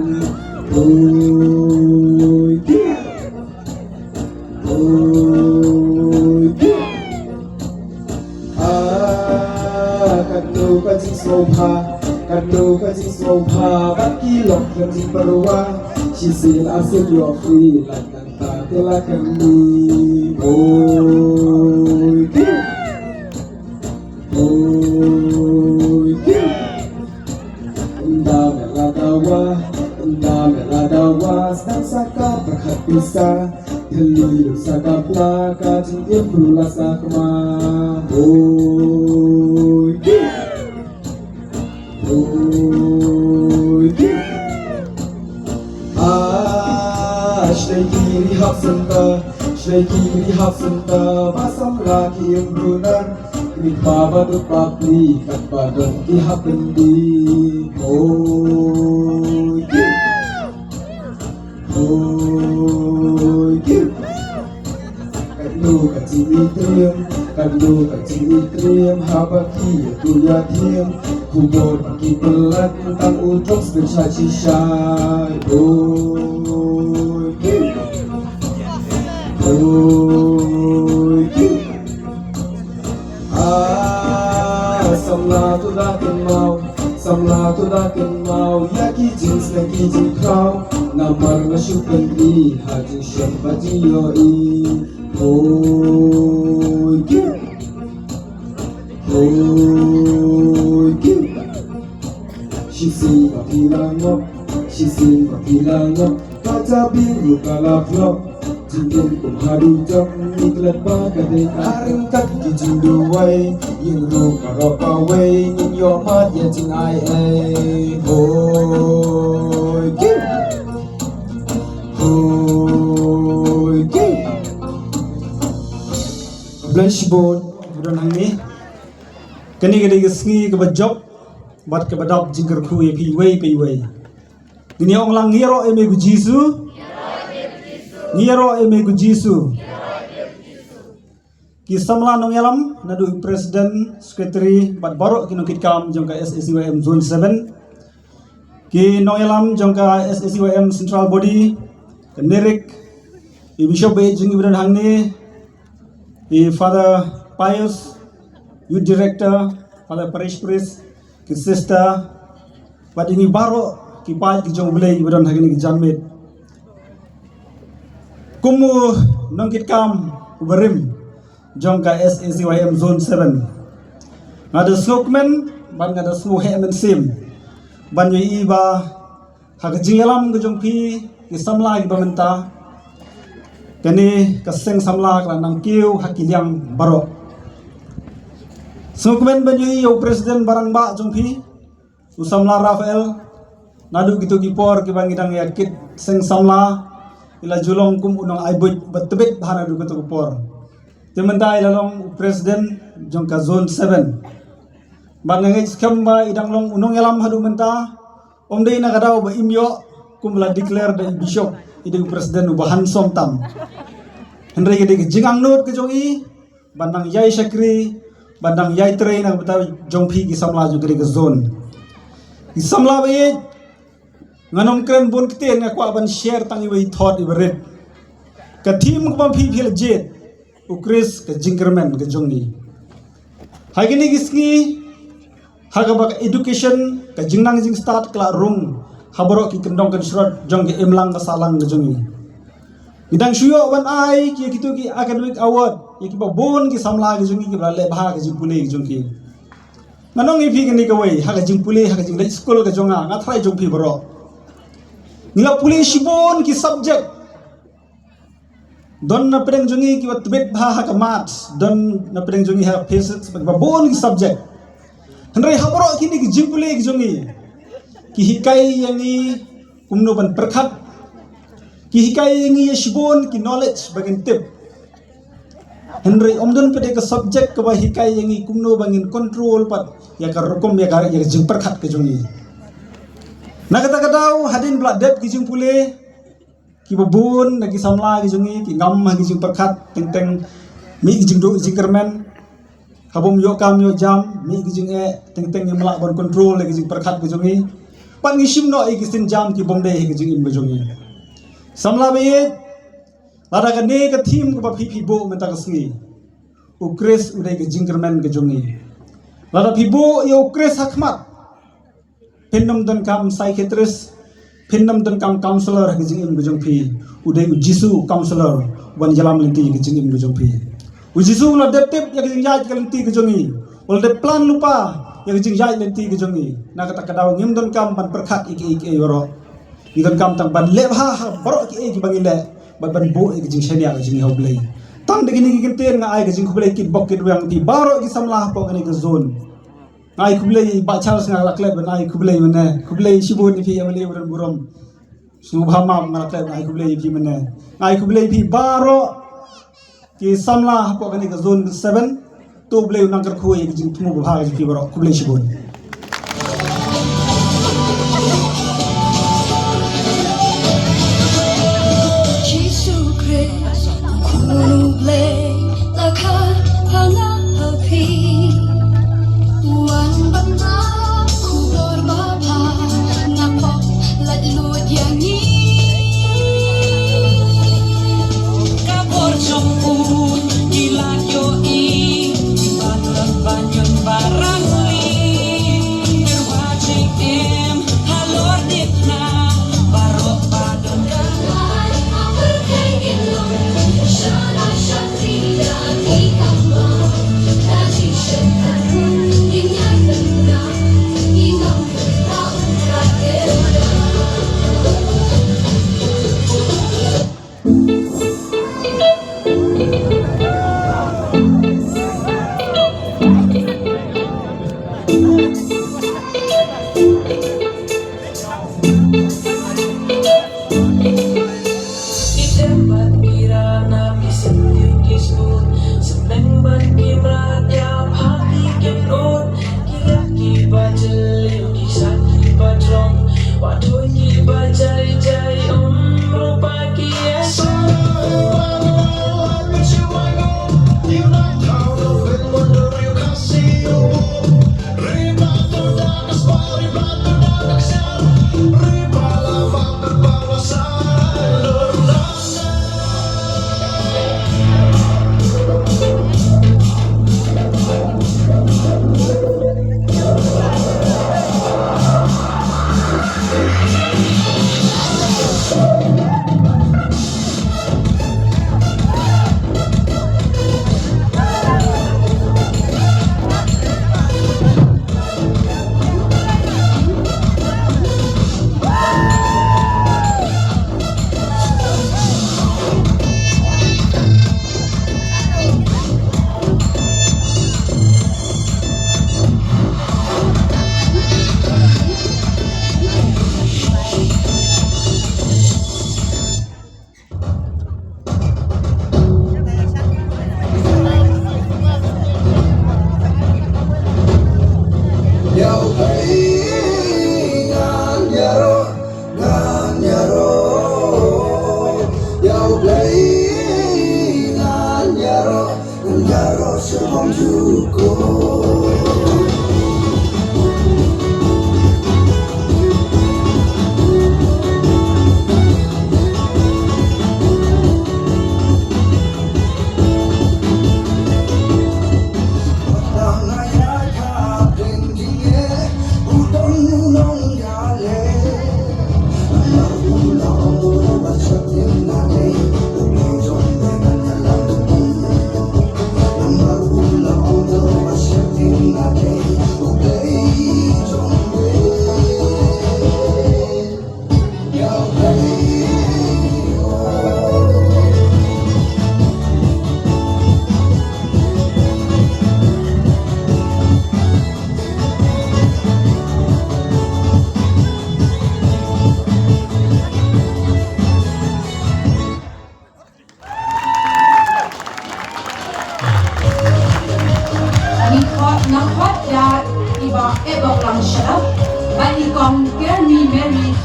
Hoi, kiu. Hoi, kiu. Ah, katno ka jingsngewbha, katno ka jingsngewbha, bad ki long ka jingpyrwa. Shisien arsien ïoh free, lait nangta te la kynni. Hoi, kiu. Hoi, kiu. Ynda me la dawa, ynda me la dawa, sdang sa ka pyrkhat pisa. Thylli ruh sa ka pla, ka jingim ruh la sakma. Hoi, kiu. Hoi, kiu. Ah, shlei ki rehab center, shlei ki rehab center, ba samla ki im ruh nar, ki pa ba duk ba pli, katba don ki hap byndi. Hoi, kiu. Hoi, kiu. Katno ka jingïatreilang, katno ka jingïatreilang, haba ki ïathuh ïathiang. Khubor ba ki pyllait, tang u drugs ban shah shisha. Hoi, kiu. Hoi, kiu. Ah, samla to da kynmaw, samla to da kynmaw ïa ki jingsneng ki jingkhraw. Namar nga shu pyni ha jingshem bad jingïohi. Hoi, kiu. Hoi, kiu. Shisien ba phi la ngop, shisien ba phi la ngop, ka jabieng ruh ka la phlop. Jingim kum haduh jong ngi klet ba ka dei ka ryngkat ki jingduwai. Ïing ruh ka rok kawei, ngin ïoh mad ïa jingai ei. Hoi, kiu. Hoi, kiu. Khublei shibun, ba don hangne. Kane ka dei ka sngi kaba jop bad kaba dap jingkyrkhu ïa phi iwei pa iwei. Ngin ïa ong lang, ngi ïaroh ïa me ko Jisu. Ngi ïaroh ïa me ko Jisu. Ki samla nongïalam, naduh president, secretary bad baroh ki nongkitkam jong ka S A C Y M Zone seven. Ki nongïalam jong ka S A C Y M Central Body, ka NERYC, i bishop ba ïeit jong ngi ba don hangne, i Father Pius, youth director, Father parish priest, ki sister, bad ïa ngi baroh ki paid ki jong U Blei ba don ha kine ki janmiet. Kum u nongkitkam uba rim jong ka S A C Y M Zone seven, nga da sngewkmen bad nga da sngewheh mynsiem ban ïohi ba ha ka jingïalam ka jong phi ki samla kiba mynta, Kane ka seng samla ka la nang kiew ha ki liang baroh. Sngewkmen ban ïohi ïa u president ba rangbah jong phi, u samla Raphael. Naduh kito ki por kiba ngi dang ïa kit seng samla, i la ju long kum u nongai buit ba tbit bha naduh kito ki por. Te mynta i la long u president jong ka zone seven. Bad nga ngeit skhem ba i dang long u nongïalam haduh mynta. Ym dei na ka daw ba im ïoh kum la declare da i bishop, i dei u president uba handsome tam. Hynrei ka dei ka jingangnud ka jong i ban nang ïai shakri, ban nang ïai trei na ka bynta jong phi ki samla jong ka dei ka zone. Ki samla ba ïeit, ngan ym kren bun ktien, nga kwah ban share tang iwei i thot iba rit. Ka theme kaba phi phi la jied, u Khrist ka jingkyrmen ka jong ngi. Ha kine ki sngi, ha kaba ka education, ka jingnang jingstad ka la rung ha baroh ki kyndong kynshrot jong ka imlang ka sahlang ka jong ngi. Ngi dang shu ïoh ban ai ki, ïa kito ki academic award ïa kiba bun ki samla ki jong ngi kiba la leh bha ha ka jingpule ki jong ki. Ngan ong ïa phi kane kawei, ha ka jingpule, ha ka jingleit skul ka jong nga, nga tharai jong phi baroh. Ngi la pule shibun ki subject. Don na pdeng jong ngi kiba tbit bha ha ka maths, don na pdeng jong ngi ha physics, bad kiba bun ki subject. Hynrei ha baroh kine ki jingpule ki jong ngi, ki hikai ïa ngi kumno ban pyrkhat, ki hikai ïa ngi ïa shibun ki knowledge ba ngin tip. Hynrei ym don pat de ka subject kaba hikai ïa ngi kumno ba ngin control pat ïa ka rukom, ïa ka, ïa ka jingpyrkhat ka jong ngi. Na kata ka daw, hadien ba la dep ki jingpule, kiba bun na ki samla ki jong ngi ki ngam ha ki jingpyrkhat, teng teng mih ki jingduh jingkyrmen. Haba ym ïoh kam ïoh jam, mih ki jingeh, teng teng ngim lah ban control ïa ki jingpyrkhat ki jong ngi. Pat ngi shim noh ïa ki sienjam kiba ym dei ha ki jingim ki jong ngi. Samla ba ïeit, lada kane ka theme kaba phi phi buh mynta ka sngi, u Khrist u dei ka jingkyrmen ka jong ngi. Lada phi buh ïa u Khrist ha khmat, phin ym donkam psychiatrist, phin ym donkam counselor ha ka jingim ka jong phi. U dei u Jisu counselor, uban ïalam lynti ka jingim ka jong phi. U Jisu u la dep tip ïa ka jingïaid ka lynti ka jong ngi. U la dep plan lypa ïa ka jingïaid lynti ka jong ngi. Na kata ka daw ngim donkam ban pyrkhat ïa kiei kiei baroh. Ngi donkam tang ban leh bha ha baroh kiei kiba ngi leh, bad ban buh ïa ka jingshaniah ka jong ngi ha u Blei. Tang da kine ki kyntien nga ai ka jingkhublei kitbok kitweng ïa phi baroh ki samla hapoh kane ka zone. Nga ai khublei Bah Charles, nga la klet ban ai khublei mynne. Khublei shibun ïa phi ïa ma lei ba don burom. Sngewbha map, nga la klet ban ai khublei ïa phi mynne. Nga ai khublei ïa phi baroh ki samla hapoh kane ka zone seven. To u Blei u nang kyrkhu ïa ka jingthmu babha ka jong phi baroh. Khublei shibun. Jisu Khrist, u Khun u Blei, la kha ha nga ha phi. Wan ban map khubor babha na pop laitluid ïa ngi. Ka bor jong u ki la ïohi, ban lap ban ïeng barangli.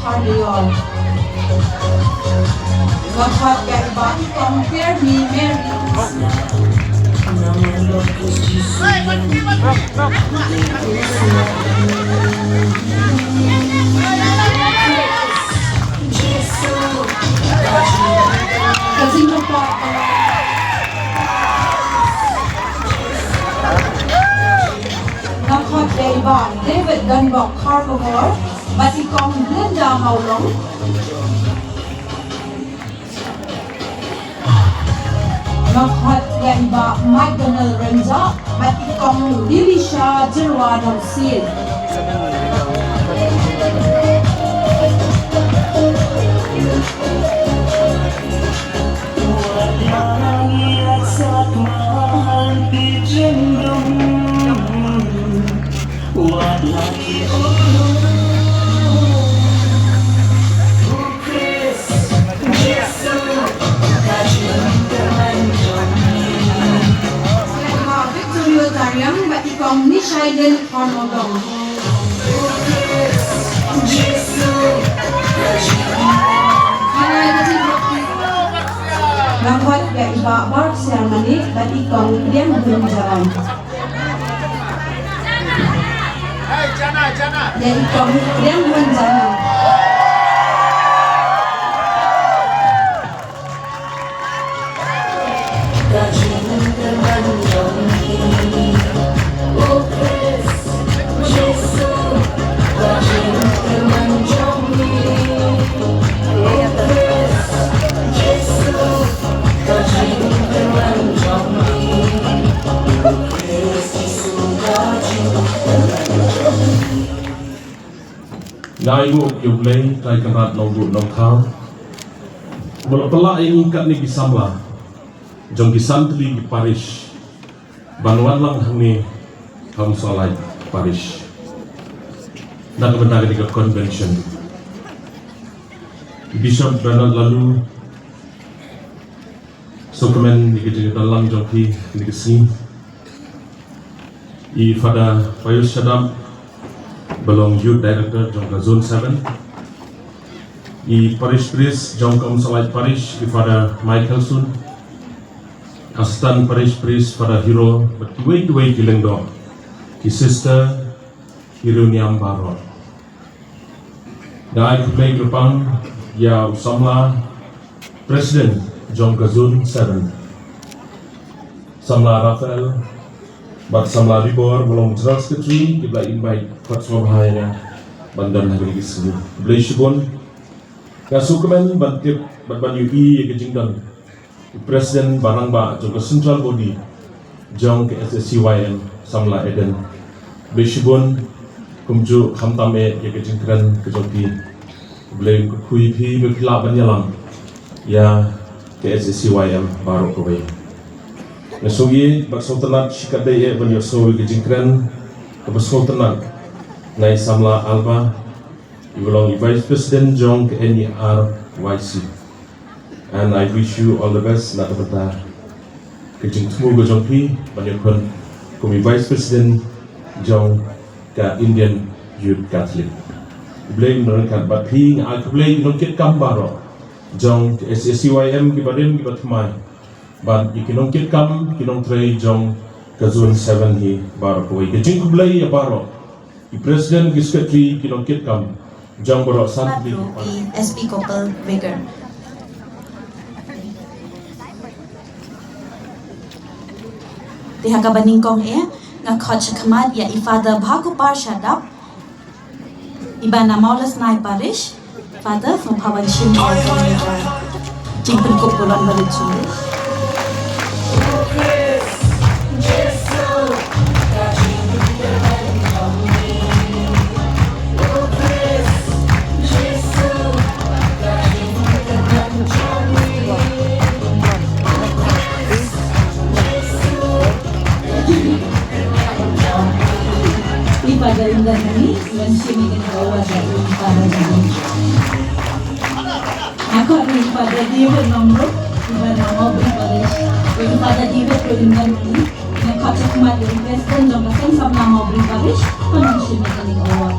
Parlior. Nga khot ïa i Bah Kong Termi Mary. Ka jingkyrpad. Nga khot ïa i Bah David Donbok Kharkongor bad i Kong Linda Mawlong. Nga khot ïa i Bah McDonald Rynjah bad i Kong Lilisha Jyrwa Nongsiej. Victoria Tariang bad i Kong Nishaiden Hornodong. Nga khot ïa i Bah Bar Siar Mane bad i Kong Liang Hun Jalan. Ïa i Kong Liang Hun Jalan. Nga ai nguh ïa U Blei Trai Kynrad Nongbuh Nongthaw uba la pynlah ïa ngi katne ki samla jong ki san tylli ki parish ban wan lang hangne ha Umsonglait Parish na ka bynta kane ka convention. Bishop Bernard Laloo, sngewkmen ïa ka jingdon lang jong phi kane ka sngi. I Father Pius Shadap, ba long Youth Director jong ka Zone seven. I Parish Priest jong ka Umsonglait Parish, i Father Michael Sun. Assistant Parish Priest, Father Hero, bad kiwei kiwei ki lyngdoh, ki sister, ki riewniam baroh. Nga ai khublei kyrpang ïa u samla President jong ka Zone seven, samla Raphael bad samla Bibor, ba long General Secretary, kiba la invite khot sngewbha ïa nga ban don ha kane ka sngi. Khublei shibun. Nga sngewkmen ban tip bad ban ïohi ïa ka jingdon u President ba rangbah jong ka Central Body jong ka S A C Y M, samla Eden. Khublei shibun, kumjuh khamtam eh ïa ka jingkren ka jong phi. U Blei un kyrkhu ïa phi ba phi lah ban ïalam ïa ka S A C Y M baroh kawei. Nga sngewbha bad sngewtynnat shikatdei eh ban ïohsngew ïa ka jingkren kaba sngewtynnat na i samla Alba, iba long i Vice President jong ka N E R Y C. And I wish you all the best na ka bynta ka jingthmu ka jong phi ban ïakhun kum i Vice President jong ka Indian Youth Catholic. U Blei un ryngkat bad phi. Nga ai khublei ïa ki nongkitkam baroh jong ka S A C Y M, kiba rim kiba thymmai, bad ïa ki nongkitkam, ki nongtrei jong ka Zone seven hi baroh kawei. Ka jingkhublei ïa baroh, ki President, ki Secretary, ki nongkitkam jong baroh san tylli ki parish. Episcopal Vicar. Te ha kaba nyngkong eh, nga khot shakhmat ïa i Father Bhakupar Shadap, iba na Mawlasnai Parish. Father, sngewbha wan shim ïa ka jingpynkup ka ban balut shuh. I Father Indan Mani, wan shim ïa ka award ïa i Father Indan. Nga khot ïa i Father David Nongrum, iba na Mawbri Parish. Ïa i Father David Indan Mani, nga khot shakhmat ïa i President jong ka Seng Samla Mawbri Parish, ban wan shim ïa ka award.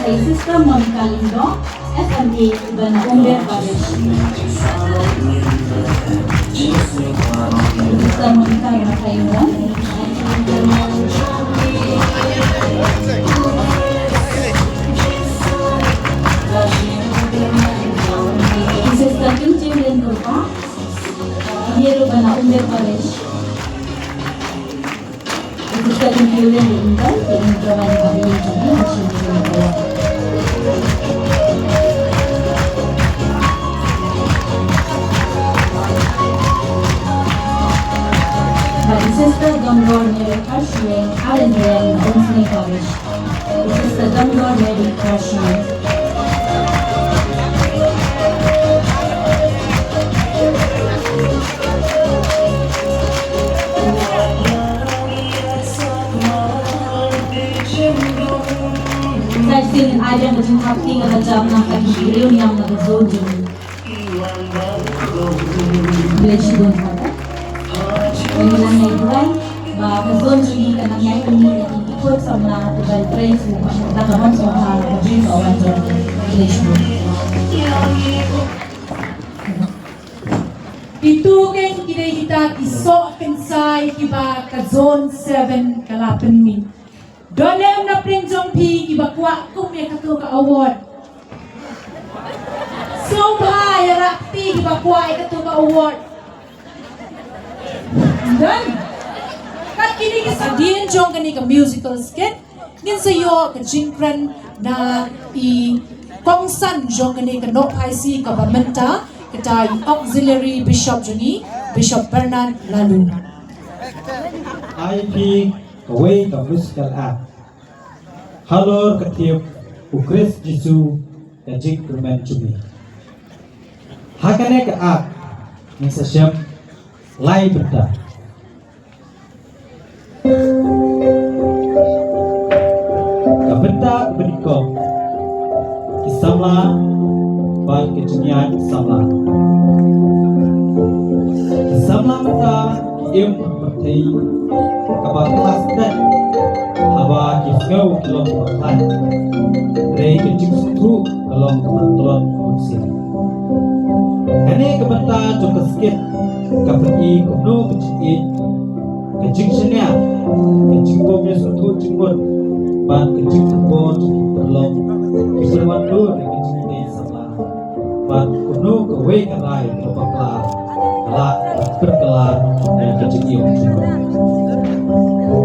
Sister Monica Lyngdoh, S M A, Umber Parish. Sister Monica Lyngdoh. Sister Kim Jim Lyngdoh, Umber Parish. Sister Kim Jim Lyngdoh, Umber Parish. Bad i Sister Dongor Mary Kharshiing, Aren Reng, Umsning Parish. I Sister Dongor Mary Kharshiing. Sa shisien ai biang ka jingkyrkhu ka la jam na ka jingkyrkhu ïa ka zone jong ngi. Blei shibun. Ngi la ngai duwai ba ka zone jong ngi kan nang ïai pynmih ïa ki khun samla uba trei shuh ba ka mon sngewbha ka jingïawan jong. Blei shibun. Kito keiñ ki dei kita ki soh kynsai kiba ka zone seven ka la pynmih. Don em na pdeng jong phi kiba kwah kum ïa kato ka award? Sngewbha ïarap phi kiba kwah ïa kato ka award. Don. Kat kine ki sa dien jong kane ka musical skit, ngin sa ïoh ka jingkren na i kongsan jong kane ka Nohphaisi kaba mynta, kata i Auxiliary Bishop jong ngi, Bishop Bernard Laloo. Ai phi kawei ka musical act. Halor ka theme U Khrist Jisu ka jingkyrmen jong ngi. Ha kane ka act ngin sa shem lai bynta. Ka bynta kaba nyngkong, ki samla bad ka jingïaid samla. Ki samla mynta ki im ha ka pyrthei kaba khlaiñ stet, haba ki sngew ki long kiba khlaiñ. Hynrei ka jingsngewthuh ka long kaba tlot bun sien. Kane ka bynta jong ka skit ka pyni kumno ka jingïeit, ka jingshaniah, ka jingbym ïasngewthuh jingmut bad ka jingkyrkhu jong ki paralok kiba wan dur ïa ka jingïeit samla. Bad kumno kawei ka rai kaba bakla ka lah ban pynkylla ïa ka jingim jong u.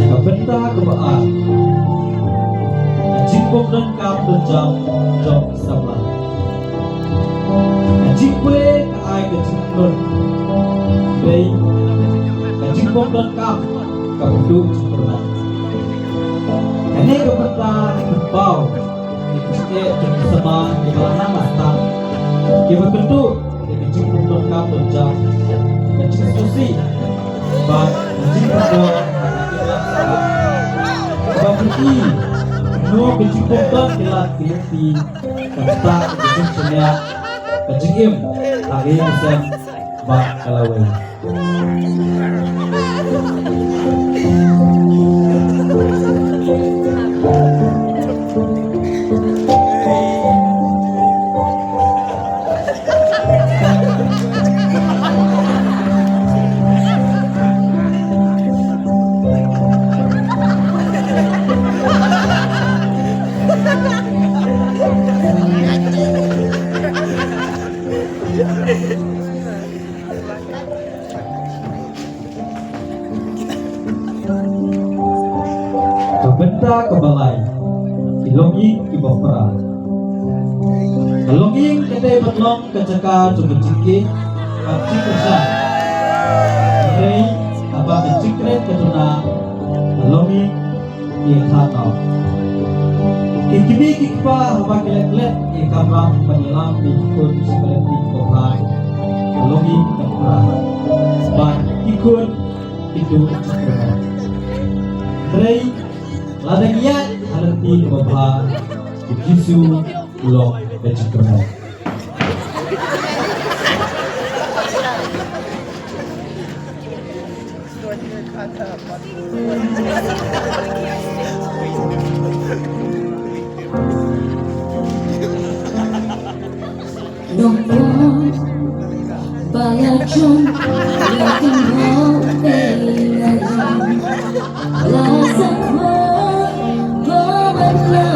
Ka bynta kaba ar. Ka jingbym donkam donjam jong ki samla. Ka jingpule ka ai ka jingkyrkhu. Hynrei ka jingbym donkam kaba duh jingkyrmen. Kane ka bynta ka pynpaw ïa ka jingeh jong ki samla kiba la nang la stad, kiba kynduh ïa ka jingbym donkam donjam, ka jingsngewsih bad ka jingkyrkhu ha ka imlang sahlang. Kaba pyni kumno ka jingbym don ki lad ki lynti ka ktah ïa ka jingshaniah, ka jingim ha ka ïing ka sem bad ka lawei. Ka bynta kaba lai, ki longïing kiba pra. Ka longïing ka dei ban long ka jaka jong ka jingkit bad jingkyrshan. Hynrei haba ka jingkren ka duna, ka longïing ki ïa khlaw. Ki kmie ki kpa haba ki la klet ïa ka kamram ban ïalam ïa ki khun sha ka lynti kaba bha, ka longïing ka pra. Bad ki khun ki duh jingkyrmen. Hynrei lada ngi ïaid ha lynti kaba bha, Jisu u long ka jingkyrmen. Nongpop ba la jong ïa ka nongpop ba la sa khot ba ban la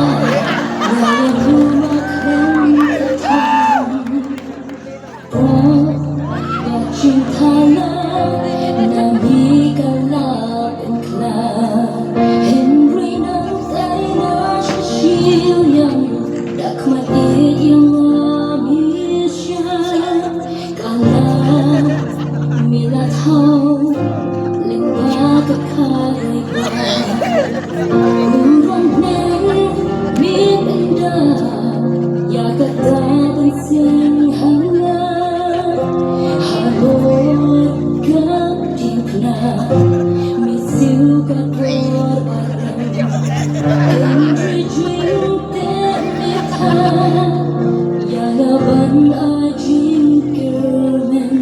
ïa u ma kren ka thong. Pop ba jingthala na mi ka la pynkhla. Hynrei nang tai na shisha ïa da khmat ïa mi sha. Ka la mi la thaw lyngba ka khari ba. Kum ruh neng mi pynda ïa kata ban seng ha nga. Halor ka diengphna mi siew ka dor ba rem. Hynrei jingteh mi thaw ïa nga ban ai jingkyrmen.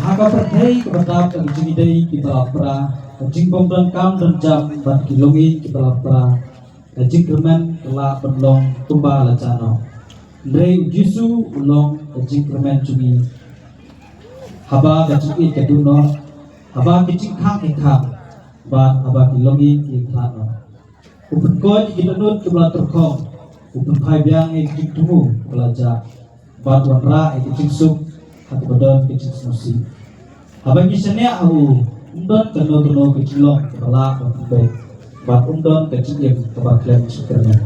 Ha ka pyrthei kaba dap ka jingïadei kiba la pra, ka jingbym donkam donjam bad ki longïing kiba la pra, ka jingkyrmen ka lah ban long kumba la jah noh. Hynrei u Jisu u long ka jingkyrmen jong ngi. Haba ka jingïeit ka duh noh, haba ki jingkhang ki khang, bad haba ki longïing ki khlad noh, u pynkoit ïa ki dohnud kiba la tyrkhong, u pynphai biang ïa ki jingthmu ba la jah, bad u wanrah ïa ki jingsuk ha kaba don ki jingsngewsih. Haba ngi shaniah ha u, ym don kano kano ka jinglong kaba lah ban pynbeit, bad ym don ka jingim kaba khlem jingkyrmen.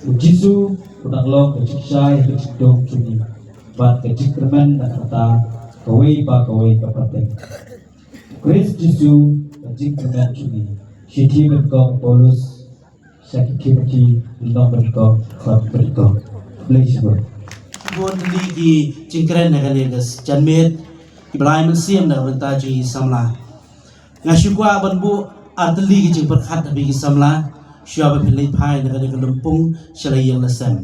U Jisu u dang long ka jingshai ha ka jingdum jong ngi, bad ka jingkyrmen na ka bynta kawei pa kawei ka pateng. U Khrist Jisu ka jingkyrmen jong ngi. Shithi nyngkong u Paulus sha ki Timothi, lynnong ba nyngkong, dkhot ba nyngkong. Khublei shibun. Bun tylli ki jingkren na kane ka janmiet, kiba la ai mynsiem na ka bynta jong ngi ki samla. Nga shu kwah ban buh ar tylli ki jingpyrkhat ha phi ki samla, shuwa ba phin leit phai na kane ka lympung sha la ïing la sem.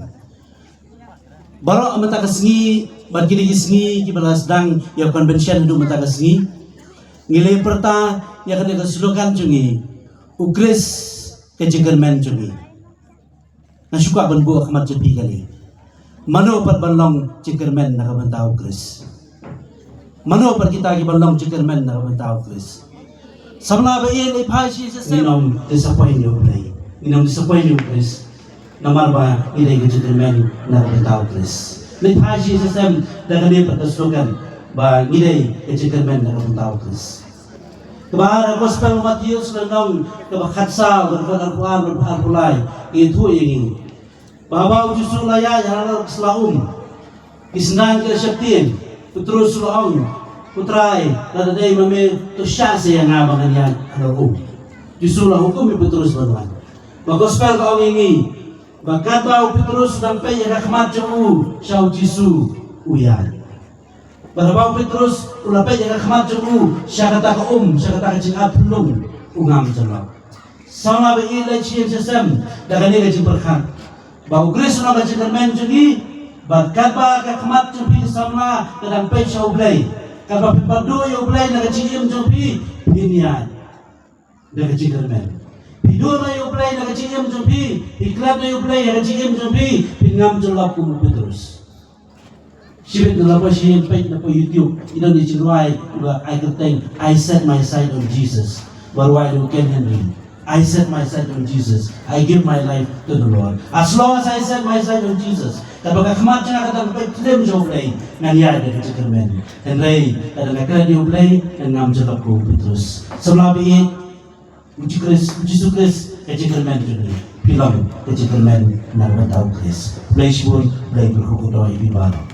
Baroh mynta ka sngi, bad kine ki sngi kiba la sdang ïa convention haduh mynta ka sngi, ngi la pyrta ïa kane ka slogan jong ngi, U Khrist ka jingkyrmen jong ngi. Nga shu kwah ban buh ha khmat jong phi kane. Mano pat ban long jingkyrmen na ka bynta U Khrist? Mano pat kita kiban long jingkyrmen na ka bynta U Khrist? Samla ba ïeit, leit phai sha ïing sha sem. Ngin ym disappoint ïa U Blei. Ngin ym disappoint ïa U Khrist. Namar ba ngi dei ka jingkyrmen na ka bynta U Khrist. Leit phai sha ïing sha sem da kane pat ka slogan ba ngi dei ka jingkyrmen na ka bynta U Khrist. Kaba ar ha Gospel Mathaios lynnong kaba khatsaw, dkhot arphew ar, arphew lai, ïathuh ïa ngi ba haba u Jisu u la ïaid halor ka sla um, ki synran ki la sheptieng. Petrus u la ong, Ko Trai, lada dei ma me, to shah sa ïa nga ba ngan ïaid halor um. Jisu u la hukum ïa u Petrus ban wan. Ba Gospel ka ong ïa ngi ba katba u Petrus u dang peit ïa ka khmat jong u sha u Jisu, u ïaid. Bad haba u Petrus u la peit ïa ka khmat jong u sha kata ka um, sha kata ka jingat phyllung, u ngam jyllop. Samla ba ïeit, leit sha ïing sha sem da kane ka jingpyrkhat ba U Khrist u long ka jingkyrmen jong ngi. Bad katba ka khmat jong phi ki samla ka dang peit sha U Blei, katba phi pat duh ïa U Blei na ka jingim jong phi, phin ïaid da ka jingkyrmen. Phi duh noh ïa U Blei na ka jingim jong phi, phi klet noh ïa U Blei na ka jingim jong phi, phin ngam jyllop kum u Petrus. Shibit na la poi sha ïing, peit na poi YouTube, i don i jingrwai iba ai kyrteng I Set My Sight on Jesus, ba rwai da u Ken Henry. I set my sight on Jesus, I give my life to the Lord. As long as I set my sight on Jesus, katba ka khmat jong nga ka dang peit khlem sha U Blei, ngan ïaid da ka jingkyrmen. Hynrei lada nga klet ïa U Blei, ngan ngam jyllop kum u Petrus. Samla ba ïeit, U Jisu Khrist, U Jisu Khrist ka jingkyrmen jong ngi. Phi long ka jingkyrmen na ka bynta U Khrist. Khublei shibun, Blei kyrkhu kyrdoh ïa phi baroh.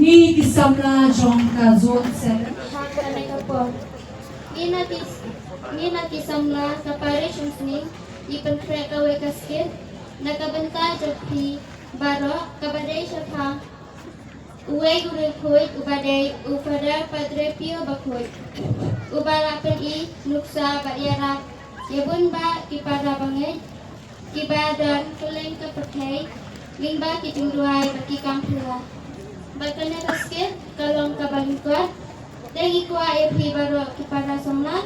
Ngi ki samla jong ka zone seven. Ha kane ka por, ngi na ki, ngi na ki samla ka parish Umsning ngi pynkhreh kawei ka skit na ka bynta jong phi baroh, kaba dei shaphang uwei u riewkhuid uba dei u Father Padre Pio Bakhuid, uba la pyni nuksa bad ïarap ïa bun bah ki para bangeit kiba don kylleng ka pyrthei lyngba ki jingduwai bad ki kam phylla. Bad kane ka skit ka long kaba lyngkot. Te ngi kwah ïa phi baroh ki para samla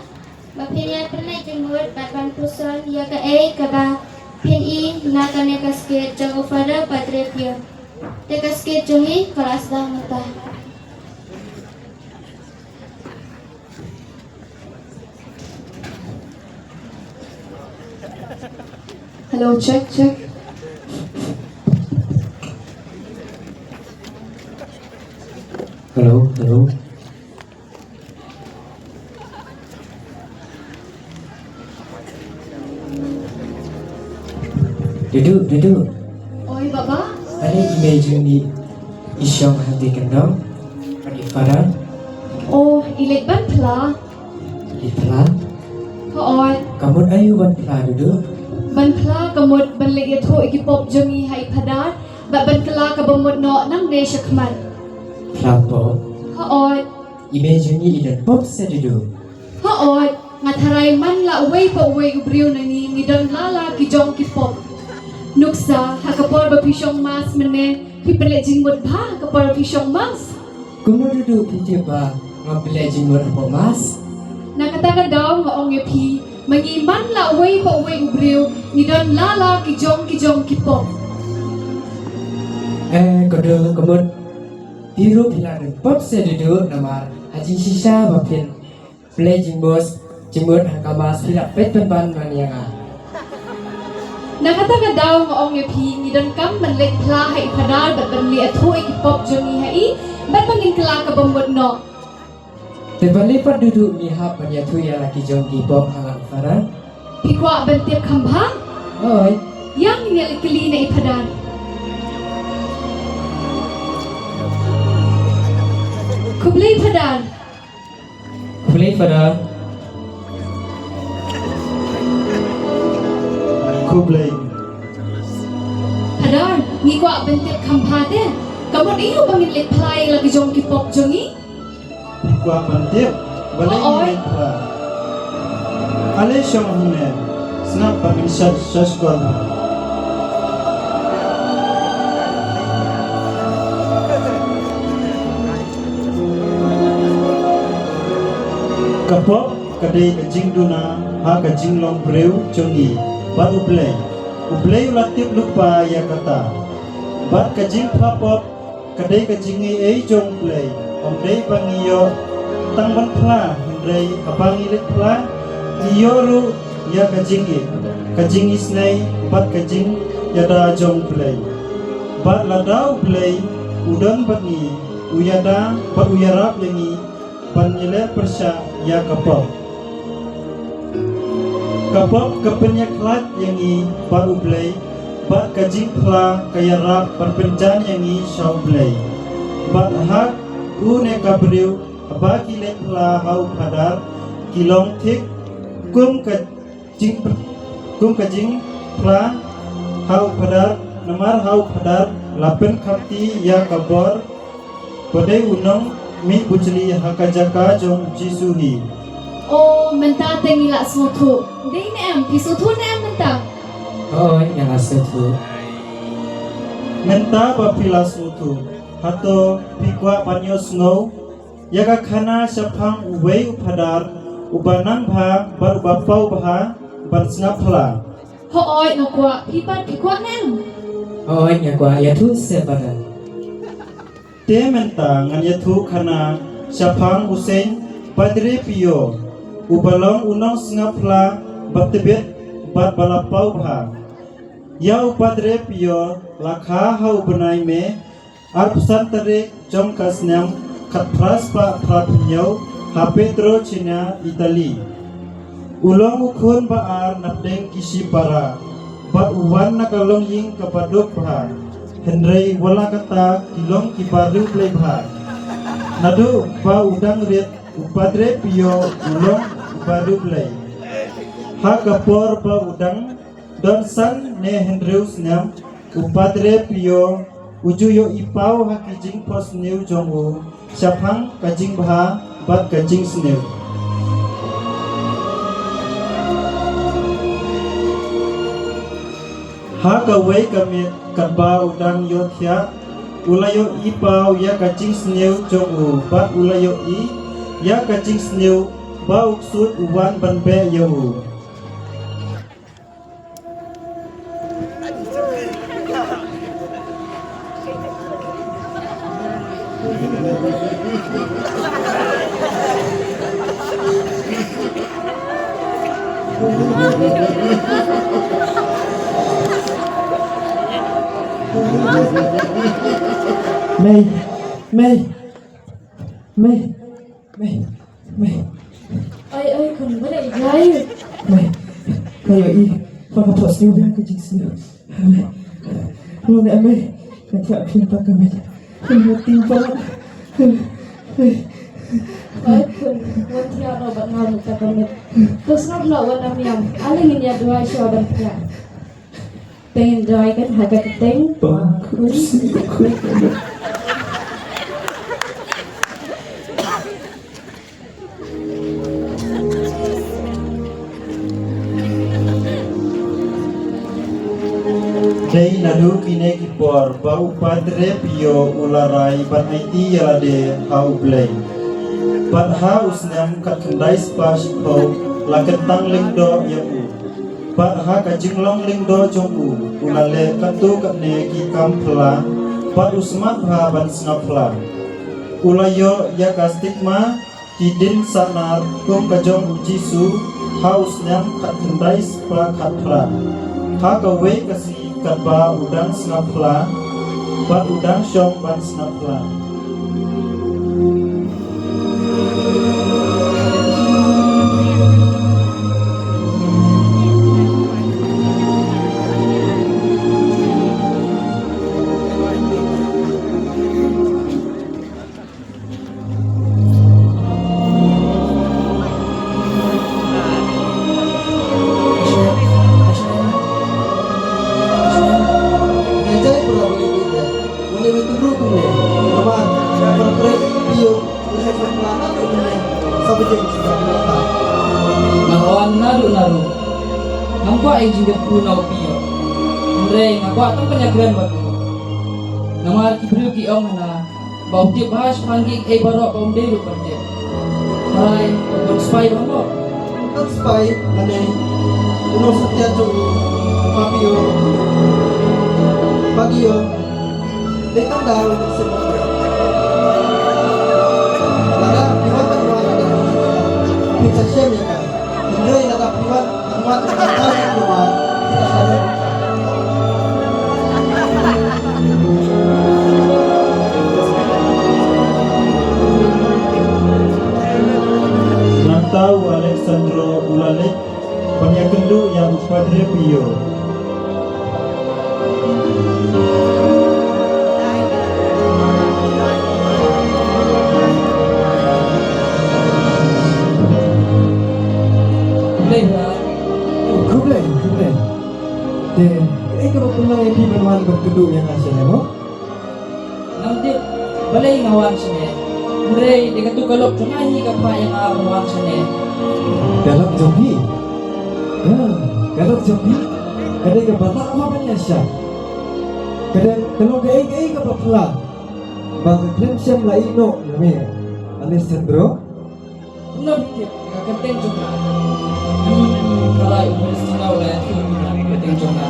ba phin ïa pynleit jingmut bad ban puson ïa kaei kaba phin i na kane ka skit jong u Father Padre Pio. Te ka skit jong ngi ka la sdang mynta. Hello, check, check. Hello, hello. Dudu, Dudu. Oi, Baba. Balei i mei jong ngi i shong hangtei kyndong? Bad i Father? Oh, i leit ban phla. Leit phla? Hooid. Ka mut aïu ban phla, Dudu? Ban phla ka mut ban leit ïathuh ïa ki pop jong ngi ha i Father, bad ban kylla kaba mut noh nangne shakhmat. Phla pop? Hooid. I mei jong ngi i don pop sa, Dudu? Hooid, nga tharai man la uwei pa uwei u briew na ngi ngi don la la ki jong ki pop. Nuksa, ha ka por ba phi shong mass mynne, phi pynleit jingmut bha ha ka por ba phi shong mass? Kumno, Dudu, phi tip ba nga pynleit jingmut hapoh mass? Na kata ka daw nga ong ïa phi, Ma ngi man la uwei pa uwei u briew, ngi don la la ki jong ki jong ki pop. Eh, ka dei ka mut. Phi ruh phi la dang pop se dudu namar ha jingshisha ba phin Play jingmut, jingmut ha ka mass phi la peit pynban man ïa nga. Na kata ka daw nga ong ïa phi, ngi donkam ban leit phla ha i Phadar bad ban leit ïathuh ïa ki pop jong ngi ha i, bad ba ngin kylla kaba mut noh. Te balei pat dudu ngi hap ban ïathuh ïa la ki jong ki pop ha la u Phadar? Phi kwah ban tip kham bha? Hooid. Ïa ngin ïa leit kylli na i Phadar. Khublei Phadar. Khublei Phadar. Khublei. Phadar, ngi kwah ban tip kham bha te. Ka mut aiu ba ngin leit phla ïa la ki jong ki pop jong ngi? Kwah ban tip, balei ngi leit phla? Ale shong hangne, sngap ba ngin shad shashkor. Ka pop ka dei ka jingduna ha ka jinglong briew jong ngi bad U Blei. U Blei u la tip lypa ïa kata. Bad ka jingphla pop ka dei ka jingaiei jong U Blei. Ym dei ba ngi ïoh tang ban phla, hynrei haba ngi leit phla, ngi ïoh ruh ïa ka jingïeit, ka jingisynei bad ka jingïada jong U Blei. Bad lada U Blei u don bad ngi, u ïada bad u ïarap ïa ngi ban ïaleh pyrshah ïa ka pop. Ka pop ka pynïakhlad ïa ngi bad U Blei, bad ka jingphla ka ïarap ban pynjan ïa ngi sha U Blei. Bad ha une ka briew, haba ki leit phla ha u Phadar, ki long thik kum ka jing, kum ka jingphla ha u Phadar, namar ha u Phadar la pynkhapti ïa ka bor ba dei u nongmihbujli ha ka jaka jong U Jisu hi. O, mynta te ngi la sngewthuh. Dei ne em, phi sngewthuh ne em mynta? Hooid, nga la sngewthuh. Mynta ba phi la sngewthuh, hato phi kwah ban ïohsngew ïa ka khana shaphang uwei u Phadar uba nang bha bad uba paw bha ban sngap phla? Hooid nga kwah, phi pat phi kwah ne em? Hooid nga kwah, ïathuh seh Phadar. Te mynta ngan ïathuh khana shaphang u Saint Padre Pio, uba long u nongsngap phla ba tbit bad ba la paw bha. Ïa u Padre Pio la kha ha u bnai May, arphew san tarik jong ka snem khatphra spah phra phew hynñiew ha Pietrelcina, Italy. U long u khun ba ar napdeng ki shipara, bad u wan na ka longïing kaba duk bha. Hynrei wat la katta ki long kiba riewblei bha. Naduh ba u dang rit, u Padre Pio u long uba riewblei. Ha ka por ba u dang don san ne hynriew snem, u Padre Pio u ju ïohi paw ha ki jingphohsniew jong u shaphang ka jingbha bad ka jingsniew. Ha kawei ka miet katba u dang ïohthiah, u la ïohi paw ïa ka jingsniew jong u bad u la ïohi ïa ka jingsniew ba u ksuid u wan ban beh ïa u. Mei, Mei, Mei. Mei, Mei. Ai, ai, khun, balei jai? Mei, nga ïohi, ba ka phohsniew ïa ka jingsniew. Mei, long ne em Mei, nga thiah khun ta ka miet. Nga tieng palat. Mei. Ai, khun, wan thiah noh bad nga mynta ka miet. To sngap noh wat ym ïam. Ale ngin ïa duwai shuwa ban thiah. Te ngin duwai kan ha ka kyrteng. Dei naduh kine ki por ba u Padre Pio u la rai ban aiti ïa lade ha U Blei. Bad ha u snem khatkhyndai spah shiphew, La kyntang lyngdoh ïa u. Bad ha ka jinglong lyngdoh jong u, u la leh katto katne ki kam phylla, bad u smat bha ban sngap phylla. U la ïoh ïa ka stigma, ki dien sahnar kum ka jong u Jisu, ha u snem khatkhyndai spah khatphra. Ha kawei ka sngi katba u dang sngap phylla, bad u dang shong ban sngap phylla. Nga wan naduh naduh. Ngam kwah ïa ka jingkyrkhu na u Pio. Hynrei nga kwah tang ban ïakren bad u. Namar ki briew ki ong hana ba u tip bha shaphang kiei kiei baroh ba um dei ruh ban tip. Hynrei un spy bha mo. Un spy lane un ong satia jong u Papio. Papio. Dei tang da u sngewbha. Lada phi wan ban wan lada phi sa shem ïa ka. Hynrei lada phi wan ban wan ban wan ban wan. Nangta u Alexandro u la leit ban ïakynduh ïa u Padre Pio. Khublei, khublei. Te kaei kaba pynlong ïa phi ban wan ban kynduh ïa nga shane mo? Ngam tip balei nga wan shane. Hynrei dei katu ka lok jong nga hi ka phah ïa nga ban wan shane. Ka lok jong phi? Ya, ka lok jong phi ka dei kaba lah ban ïaishah. Ka dei ka long kaei kaei kaba phylla ba nga khlem shym la ïehnoh ïa me, Alessandro. Kumno phi tip ïa ka kyrteng jong nga? Hmm, ka lai u Palestina u la ïathuh ïa ka kyrteng jong nga.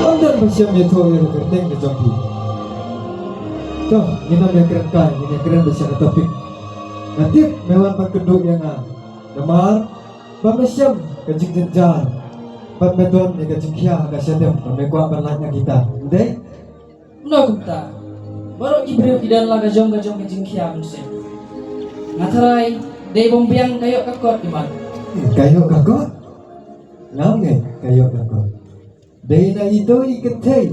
Ym don ba shem ïathuh ïa ka kyrteng ka jong phi. To, ngin ym ïakren kai, ngin ïakren beit sha ka topic. Nga tip me wan ban kynduh ïa nga namar ba me shem ka jingjynjar bad me don ïa ka jingkhia ha ka shadem ba me kwah ban lait na kita. Ym dei? Kumno kumta? Baroh ki briew ki don la ka jong ka jong ka jingkhia mynsiem. Nga tharai dei bym biang ka ïoh ka kot, i man. Ka ïoh ka kot? Ngam ngeit ka ïoh ka kot. Dei na ito i kynthei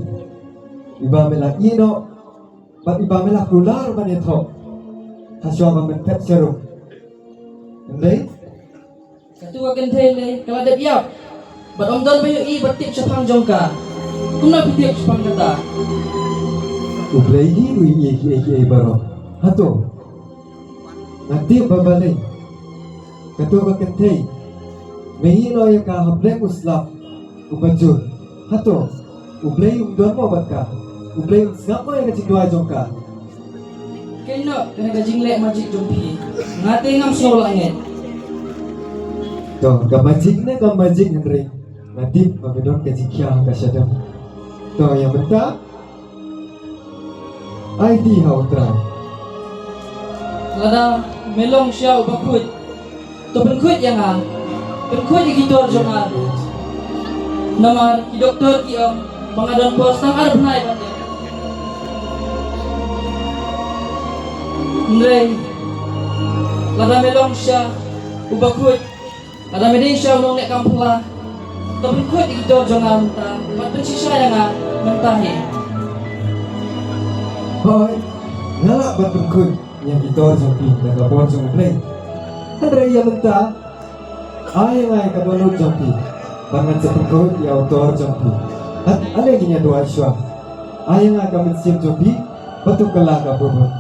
iba me la ïehnoh bad iba me la kular ban ïathoh hashwa ba men phet sharum. Ym dei? Katu ka kynthei lei ka la dep ïap bad ym don ba ïohi ba tip shaphang jong ka. Kumno phi tip shaphang kata? U Blei hi u ïohi ïa kiei kiei baroh. Hato? Nga tip ba balei. Katu ka kynthei me ïehnoh ïa ka ha pleng u slap uba jur. Hato U Blei um don mo bad ka? U Blei um sngap mo ïa ka jingduwai jong ka? Kane ka jingleh magic jong phi, nga te ngam sngewlah ngeit. To, ka magic ne ka magic, hynrei nga tip ba ka don ka jingkhia ha ka shadem. To, ïa mynta ai ti ha u Trai. Lada me long sha u bakhuid, to pynkhuid ïa nga, pynkhuid ïa ki tor jong nga. Namar ki doktor ki ong ba nga don por tang ar bnai ban dep. Hynrei lada me long sha u bakhuid, lada me dei sha u nongleh kam phylla, to pynkhuid ïa ki tor jong nga mynta, bad pynshisha ïa nga mynta hi. Hooid, nga lah ban pynkhuid ïa ki tor jong phi da ka bor jong U Blei. Hynrei ïa mynta, ai ïa nga ïa ka dohnud jong phi ba ngan sa pynkhuid ïa u tor jong phi. Bad ale ngin ïa duwai shuwa. Ai ïa nga ka mynsiem jong phi bad to kylla ka burom.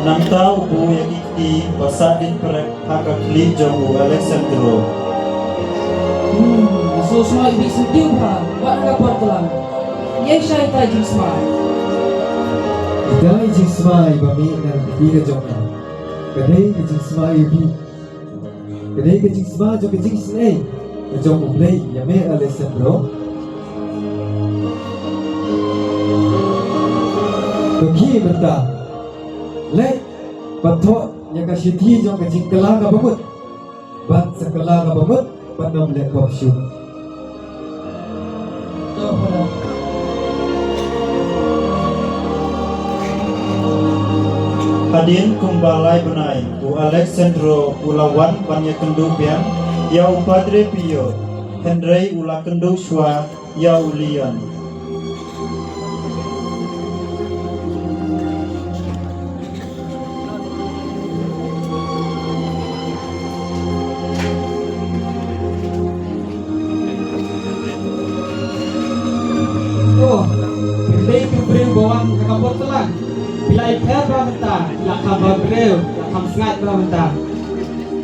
Nangta u buh ïa ki kti ba sah dien prek ha ka khlieh jong u Alexandro. Hmm, nga sngewsih ïa ka syntiew bha, wat ha ka por tlang. Ïa shai tai jingsma. Ka dei ka jingsmai ba mih na ka kti ka jong nga. Ka dei ka jingsmai ïa phi. Ka dei ka jingsmai jong ka jingsnei ka jong U Blei ïa me Alessandro. To khie mynta. Leh bad thoh ïa ka shithi jong ka jingkylla kaba mut. Bad sa kylla kaba mut bad ym leh pop shuh. Hadien kumba lai bnai u Alessandro u la wan ban ïakynduh biang ïa u Padre Pio, hynrei u la kynduh shuwa ïa u Leon. Oh, phi dei u briew ba wan ha ka por tlang. Phi la ïapher ba mynta, phi la kham ba briew, phi la kham sngaid ba mynta.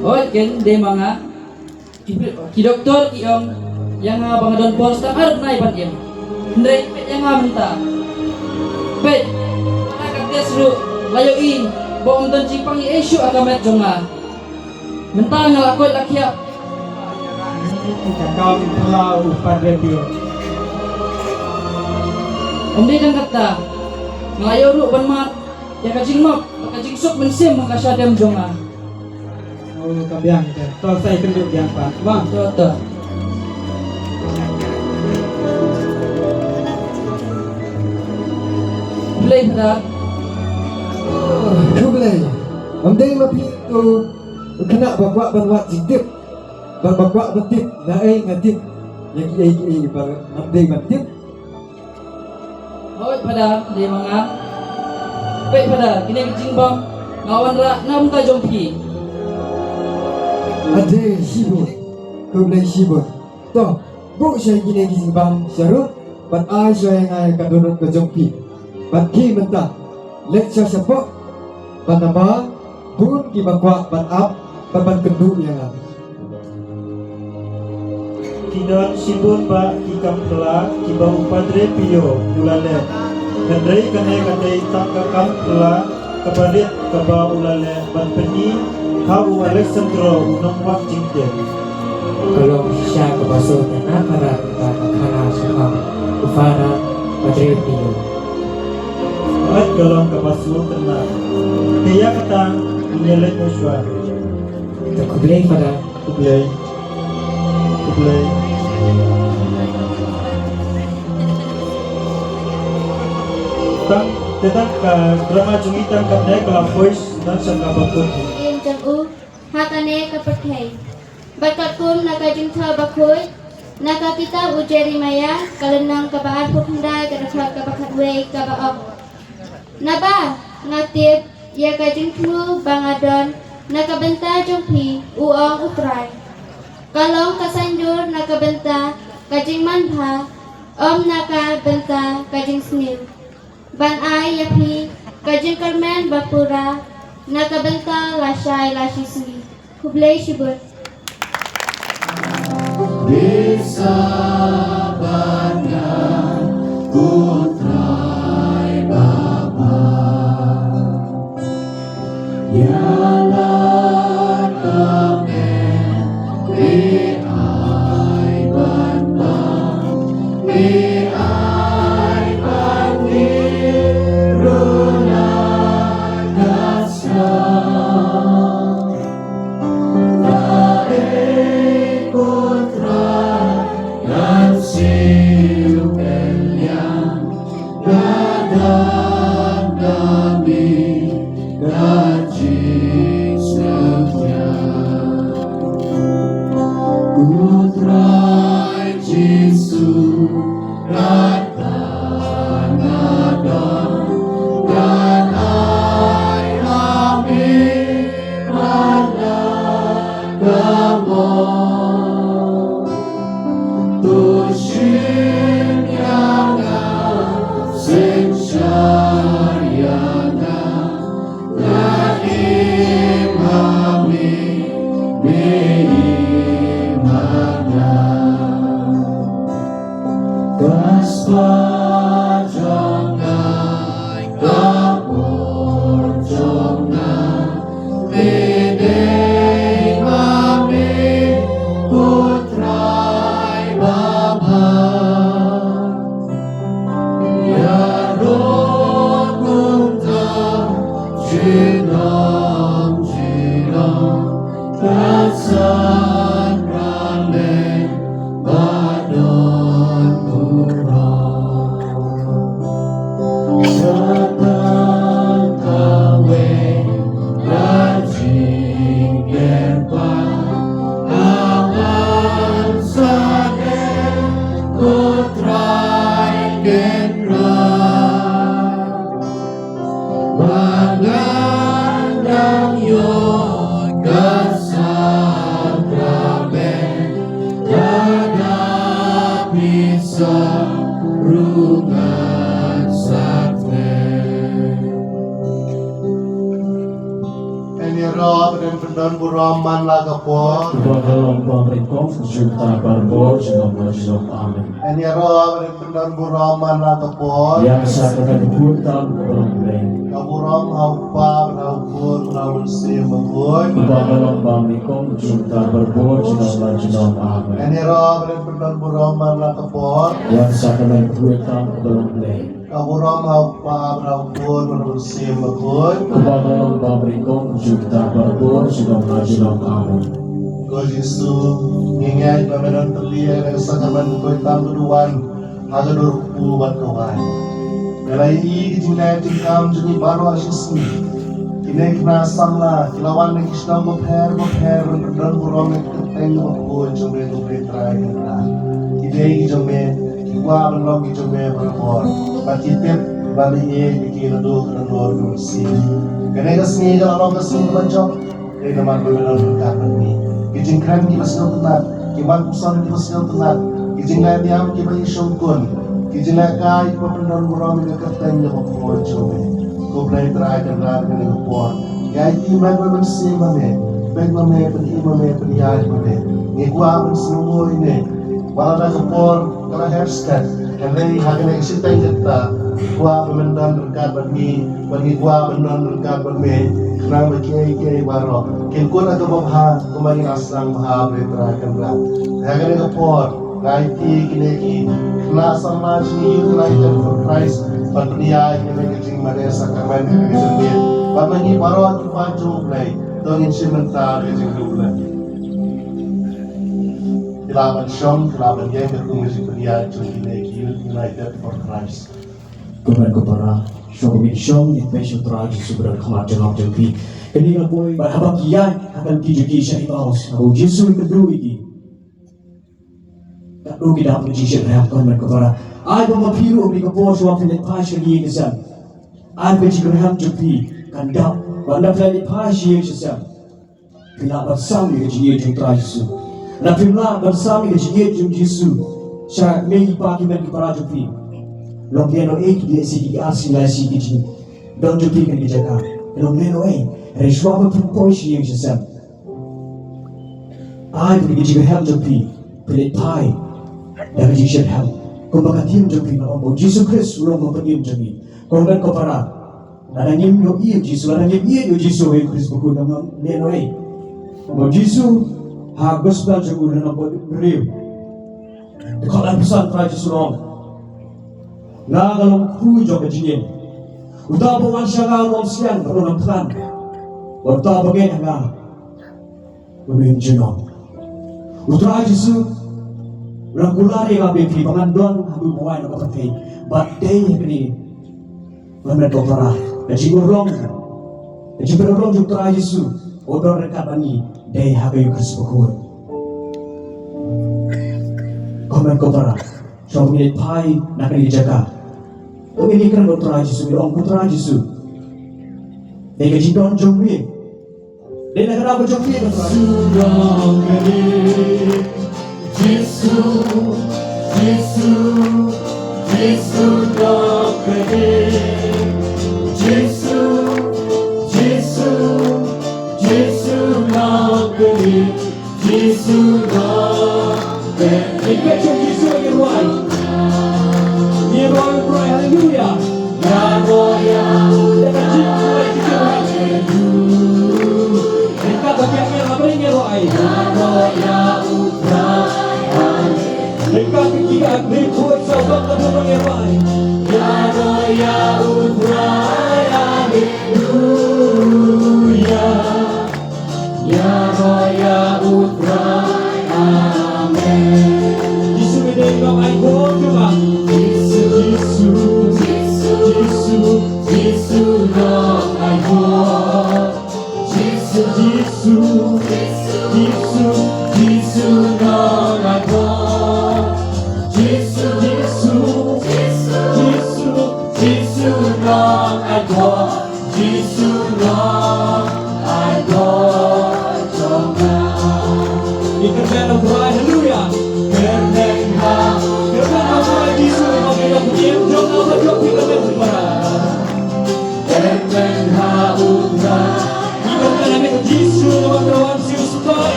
Oi, ken dei ma nga. Ki, ki doktor ki ong ïa nga ba nga don por tang ar bnai ban im. Hynrei peit ïa nga mynta. Peit, na ka test ruh la ïohi ba ym don jingpang ei ei shuh ha ka met jong nga. Mynta nga la koit la khiah. Ka kam pla u Padre Pio. Ym dei tang katta, nga la ïoh ruh ban mad ïa ka jingmap bad ka jingsuk mynsiem ha ka shadem jong nga. Oh, ka biang te. To sa ïakynduh biang pat. Wan. To, to. Khublei, Phadar. Khublei. Ym dei ma phi tu u khynnah ba kwah ban wad jingtip, ba, ba kwah ban tip na ei nga tip. Ïa kiei kiei ba ym dei ban tip. Hooid Phadar, dei ma nga. Peit Phadar, kine ki jingbam nga wanrah na bynta jong phi. Ade shibun. Khublei shibun. To, buh sha kine ki jingbam sha rud bad ai sha ïa nga ïa ka dohnud ka jong phi. Bad khie mynta, leit sha shapoh. Bad namar bun kiba kwah ban ap bad ban kynduh ïa nga. Ki don shibun bah ki kam pla kiba u Padre Pio u la leh. Hynrei kane ka dei tang ka kam pla kaba rit kaba u la leh ban pyni ha u Alessandro u nongwad jingtip. Ka long shisha kaba suk na ka rat ka khana shakham u Phadar Padre Pio. Kat ka long kaba suk na. Te ïa kata ngin ïa leit mynshuwa. Te khublei Phadar. Khublei. Khublei. Tang, te tang ka drama jong ngi tang katne ka la poi sha ka bakut. Im jong u ha kane ka pyrthei. Bad katkum na ka jingthoh bakhuid na ka kitab u Jeremiah ka lynnong kaba arphew khyndai ka dkhot kaba khatwei kaba ong. Naba nga tip ïa ka jingthmu ba nga don na ka bynta jong phi, u ong U Trai. Ka long ka saiñdur na ka bynta ka jingmanbha, ym na ka bynta ka jingsniew. Ban ai ïa phi ka jingkyrmen ba pura na ka bynta lashai lashisngi. Khublei shibun. Bisa ban ngan U Trai Baba. Ïa la ka met me ai ban pang, me ai ban ngi ruh la ka sha. Nga ei ko Trai, ngan siew pynliang, nga dang da mih ka jing Ba ngan dang ïoh ka sakramen, lada phi sa ruh ngan sa tei. Ngan ïaroh ban pyndon burom man la ka por. Uba ka long ba nyngkong, jong ka barabor, junom la junom. Amen. Ngan ïaroh ban pyndon burom man la ka por. Ïa ka sa ka kyrteng kaba khuid tam ka long Blei. Ka burom ha u Kpa bad ha u Khun bad ha u Mynsiem Bakhuid. Uba ka long ba nyngkong, jong ka barabor, junom la junom. Amen. Ngan ïaroh ban pyndon burom man la ka por. Ïa ka sa ka kyrteng kaba khuid tam ka long Blei. Ka burom ha u Kpa bad ha u Khun bad ha u Mynsiem Bakhuid. Uba ka long ba nyngkong, jong ka barabor, junom la junom. Amen. Ko Jisu, ngi ngeit ba me don tylli ha ka sakramen kaba khuid tam ba u wan ha ka dur kpu bad ka waiñ. Me la ïohi ki jingleh jingkam jong ngi baroh ha shisngi. Kine ki khynnah samla ki la wan na ki shnong bapher bapher ban pyndon burom ïa ka kyrteng kaba khuid jong me, ko Blei Trai Kynrad. Ki dei ki jong me, ki kwah ban long ki jong me barabor. Bad ki tip ba me ïeit ïa ki naduh ka dohnud ka mynsiem. Kane ka sngi ka la long ka sngi kaba jop. Dei namar ba me don ryngkat bad ngi. Ki jingkren kiba sngewtynnat, ki mat puson kiba sngewtynnat, ki jingleh niam kiba ïashongkun, ki jinglehkai kiba pyndon burom ïa ka kyrteng kaba khuid jong me. Ko Blei Trai Kynrad, kane ka por ngi aiti met bad mynsiem ma me. Peit ma me, pyni ma me, pynïaid ma me. Ngi kwah ban sngewnguh ïa me. Wat la da ka por ka la heh stet, hynrei ha kane ka shiteng kata, ngi kwah ba men don ryngkat bad ngi, bad ngi kwah ban don ryngkat bad me, khnang ba kiei kiei baroh kin kut ha kaba bha, kumba ngi la sdang bha, Blei Trai Kynrad. Ha kane ka por, nga aiti kine ki khynnah samla jong ngi, United for Christ, ban pynïaid kane ka jingmane sakramen ha kane ka miet. Bad ma ngi baroh ki paid jong U Blei, to ngin shim bynta ka jingdup lem. Ki lah ban shong, ki lah ban ïeng katkum ka jingpynïaid jong kine ki Youth United for Christ. Ko hynmen ko para, shuwa ba ngin shong, ngin peit sha U Trai Jisu ba don ha khmat jong ngi jong phi. Kane ka poi, bad haba ki ïaid ha ka lynti jong ki sha Emmaus, haba U Jisu u kynduh ïa ki, katno ki dap ka jingshitrhem, ko hynmen ko para. Ai ba ma phi ruh ha kane ka por, shuwa phi leit phai sha ka ïing ka sem, ai ba ka jingkyrmen jong phi kan dap, bad haba phi leit phai sha ka ïing ka sem, phi lah ban sam ïa ka jingïeit jong U Trai Jisu. Lada phim lah ban sam ïa ka jingïeit jong U Jisu sha me, i pa, ki hynmen ki para jong phi, long lehnohei ki, ki ar sngi lai sngi ki jingdon jong phi ha kane ka jaka. Long lehnohei. Hynrei shuwa ba phin poi sha ïing sha sem, ai ba ka jingkyrmen jong phi, phi leit phai da ka jingshitrhem, kumba ka theme jong phi ka ong ba U Jisu Khrist u long u nongpynim jong ngi. Ko hynmen ko para, lada ngim ïohi ïa U Jisu, lada ngim ïeit ïa U Jisu ha U Khrist Bakhuid, ngam lehnohei. Ba U Jisu ha Gospel jong u lynnong ba hynriew, dkhot laiphew san, U Trai Jisu u ong, nga ka long u kpu jong ka jingim. Uta uba wan sha nga un ym shong, bad un ym khlaiñ. Bad uta uba ngeit ha nga, un ym junom. U Trai Jisu u la kular ïa nga bad phi ba ngan don ha kaba u wan na ka pyrthei. Bad dei ha kane, ko hynmen ko para, ka jingurlong, ka jingpynurlong jong U Trai Jisu, u don ryngkat bad ngi, dei ha ka U Khrist Bakhuid. Ko hynmen ko para, shuwa ba ngi leit phai na kane ka jaka, to ngin ïakren bad U Trai Jisu, ngin ong, ko Trai Jisu, dei ka jingdon jong me, dei na ka daw ka jong me, ko Trai. Jisu, Jisu, Jisu, nongpynim. Jisu, Jisu, Jisu, nongpynim. Jisu, nongpynim. Ngi peit sha U Jisu, ngi rwai. Ngi rwai, rwai, haleluya. Ngi rwai, haleluya. Ngi rwai, haleluya. Ngi rwai, haleluya. Ngi rwai, haleluya.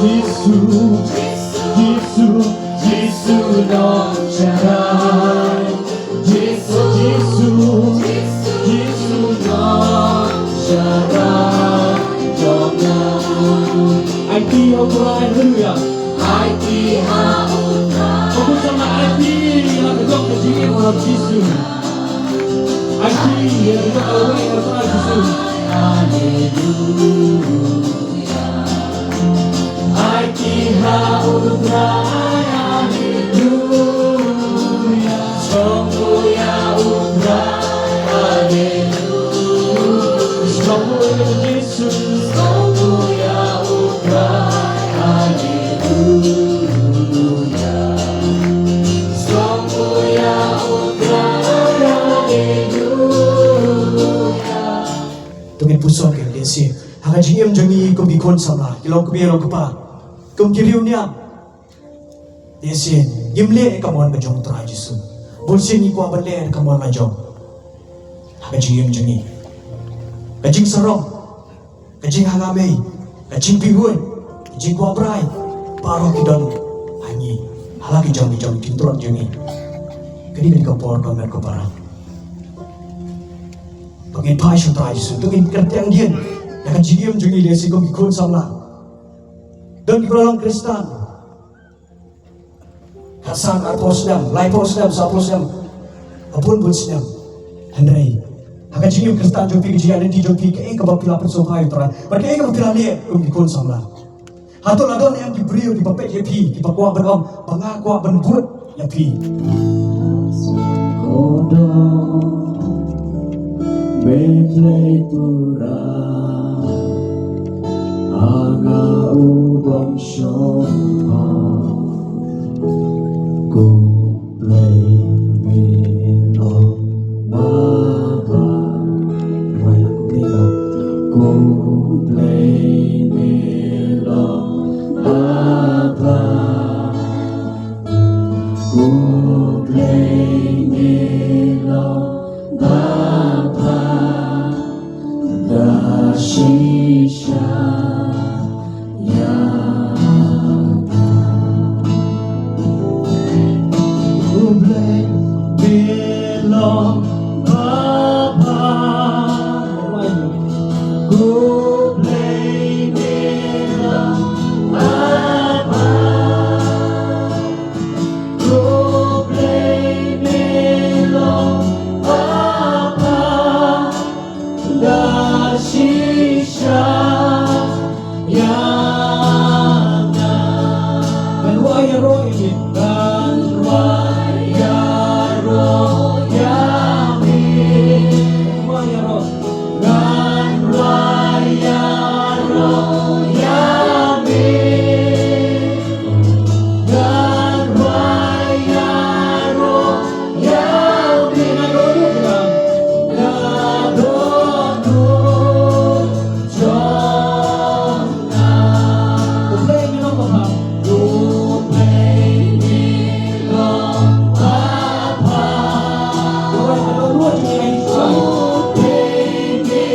Jisu, Jisu, Jisu Nongshakri. Jisu, Jisu, Jisu Nongshakri jong nga. Aiti ha U Trai, haleluya. Aiti ha U Trai. Fokus sama aiti ha ka jong ka jingim ha Jisu. Aiti ha ka jong ka jingim ha Jisu. Haleluya. Aiti ha U Trai, haleluya. Shong buh ïa U Trai, haleluya. Shong buh ïa U Jisu. Shong buh ïa U Trai, haleluya. Shong buh ïa U Trai, haleluya. To ngin puson, ngin ïa sngewthuh ha ka jingim jong ngi kum ki khun samla, ki long kmie, long kpa, kum ki riewniam. Te shisien ngim leh ïa ka mon ka jong U Trai Jisu. Bun sien ngi kwah ban leh ïa ka mon la jong ha ka jingim jong ngi. Ka jingsarong, ka jinghangne, ka jingpyrkhat, ka jingkwah brai, baroh ki don ha ngi, ha la ki jong ki jong ki jingthrang jong ngi. Kane ka dei ka por, ko met ko para, ba ngin phai sha U Trai Jisu, to ngin kyrteng dien ïa ka jingim jong ngi, lehse kum ki khun samla. Don kiba la long Khristan khatsan, arphew snem, laiphew snem, sawphew snem, bun bun snem. Hynrei ha ka jingim Khristan jong phi, ka jingïaid lynti jong phi, kaei kaba phi la pynsngewbha ïa U Trai bad kaei kaba phi la leh kum ki khun samla? Hato la don ne em ki briew kiba peit ïa phi, kiba kwah ban ong ba nga kwah ban bud ïa phi? Khublei pura, nga u bym shong. Khublei me long Baba. Khublei me long Baba. Khublei me long Baba. Da shisha ïa nga. Khublei me long Baba. Khublei me long Baba. Khublei me long Baba. Da shisha ïa nga. Ngan rwai ïaroh ïa me. Ngan rwai ïaroh ïa me. Ngan rwai ïaroh. Ngan rwai ïaroh ïa me. Ngan rwai ïaroh ïa me. Nga dohnud jong nga. Nga dohnud jong nga. Khublei me long Baba. Khublei me long Baba. Khublei me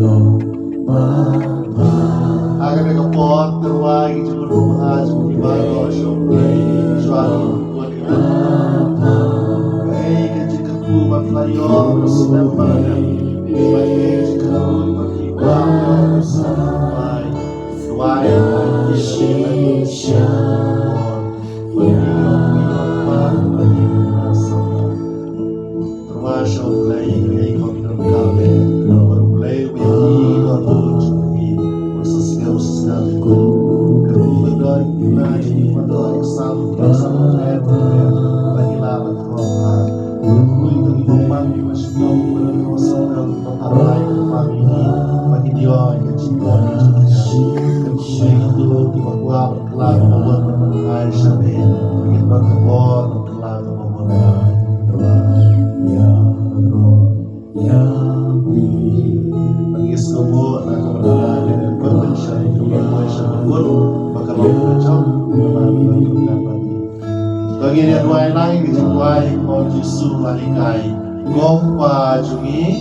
long Baba. Ha kane ka por, to rwai ki jingmut ba ha jong ngi baroh sha U Blei, sha U Blei. Kaei ka jingkyrkhu ba phi la ïoh, sngewbha ba phi la ïoh. Kaei ka jingkyrkhu ba phi la ïoh, sngewbha ba phi la ïoh. Rwai, rwai, rwai. Rwai sha U Blei, kaei kaba phi donkar leh. Bad U Blei u ïohi ïa ka dohnud jong phi. Bad sa sngewsih sngewsih. Ka dohnud ka dei na jong phi, ka dohnud ka sah, ka sah U Blei, U Blei. Ba ngi lah ban khroh bha. U Blei u ïohi ïa ka dohnud jong phi, ba ngi lah ban khroh bha. Ba ngi lah ban khroh bha. To ngin ïa duwai lang ïa ka jingduwai ba u Jisu u la hikai. Ko Kpa jong ngi.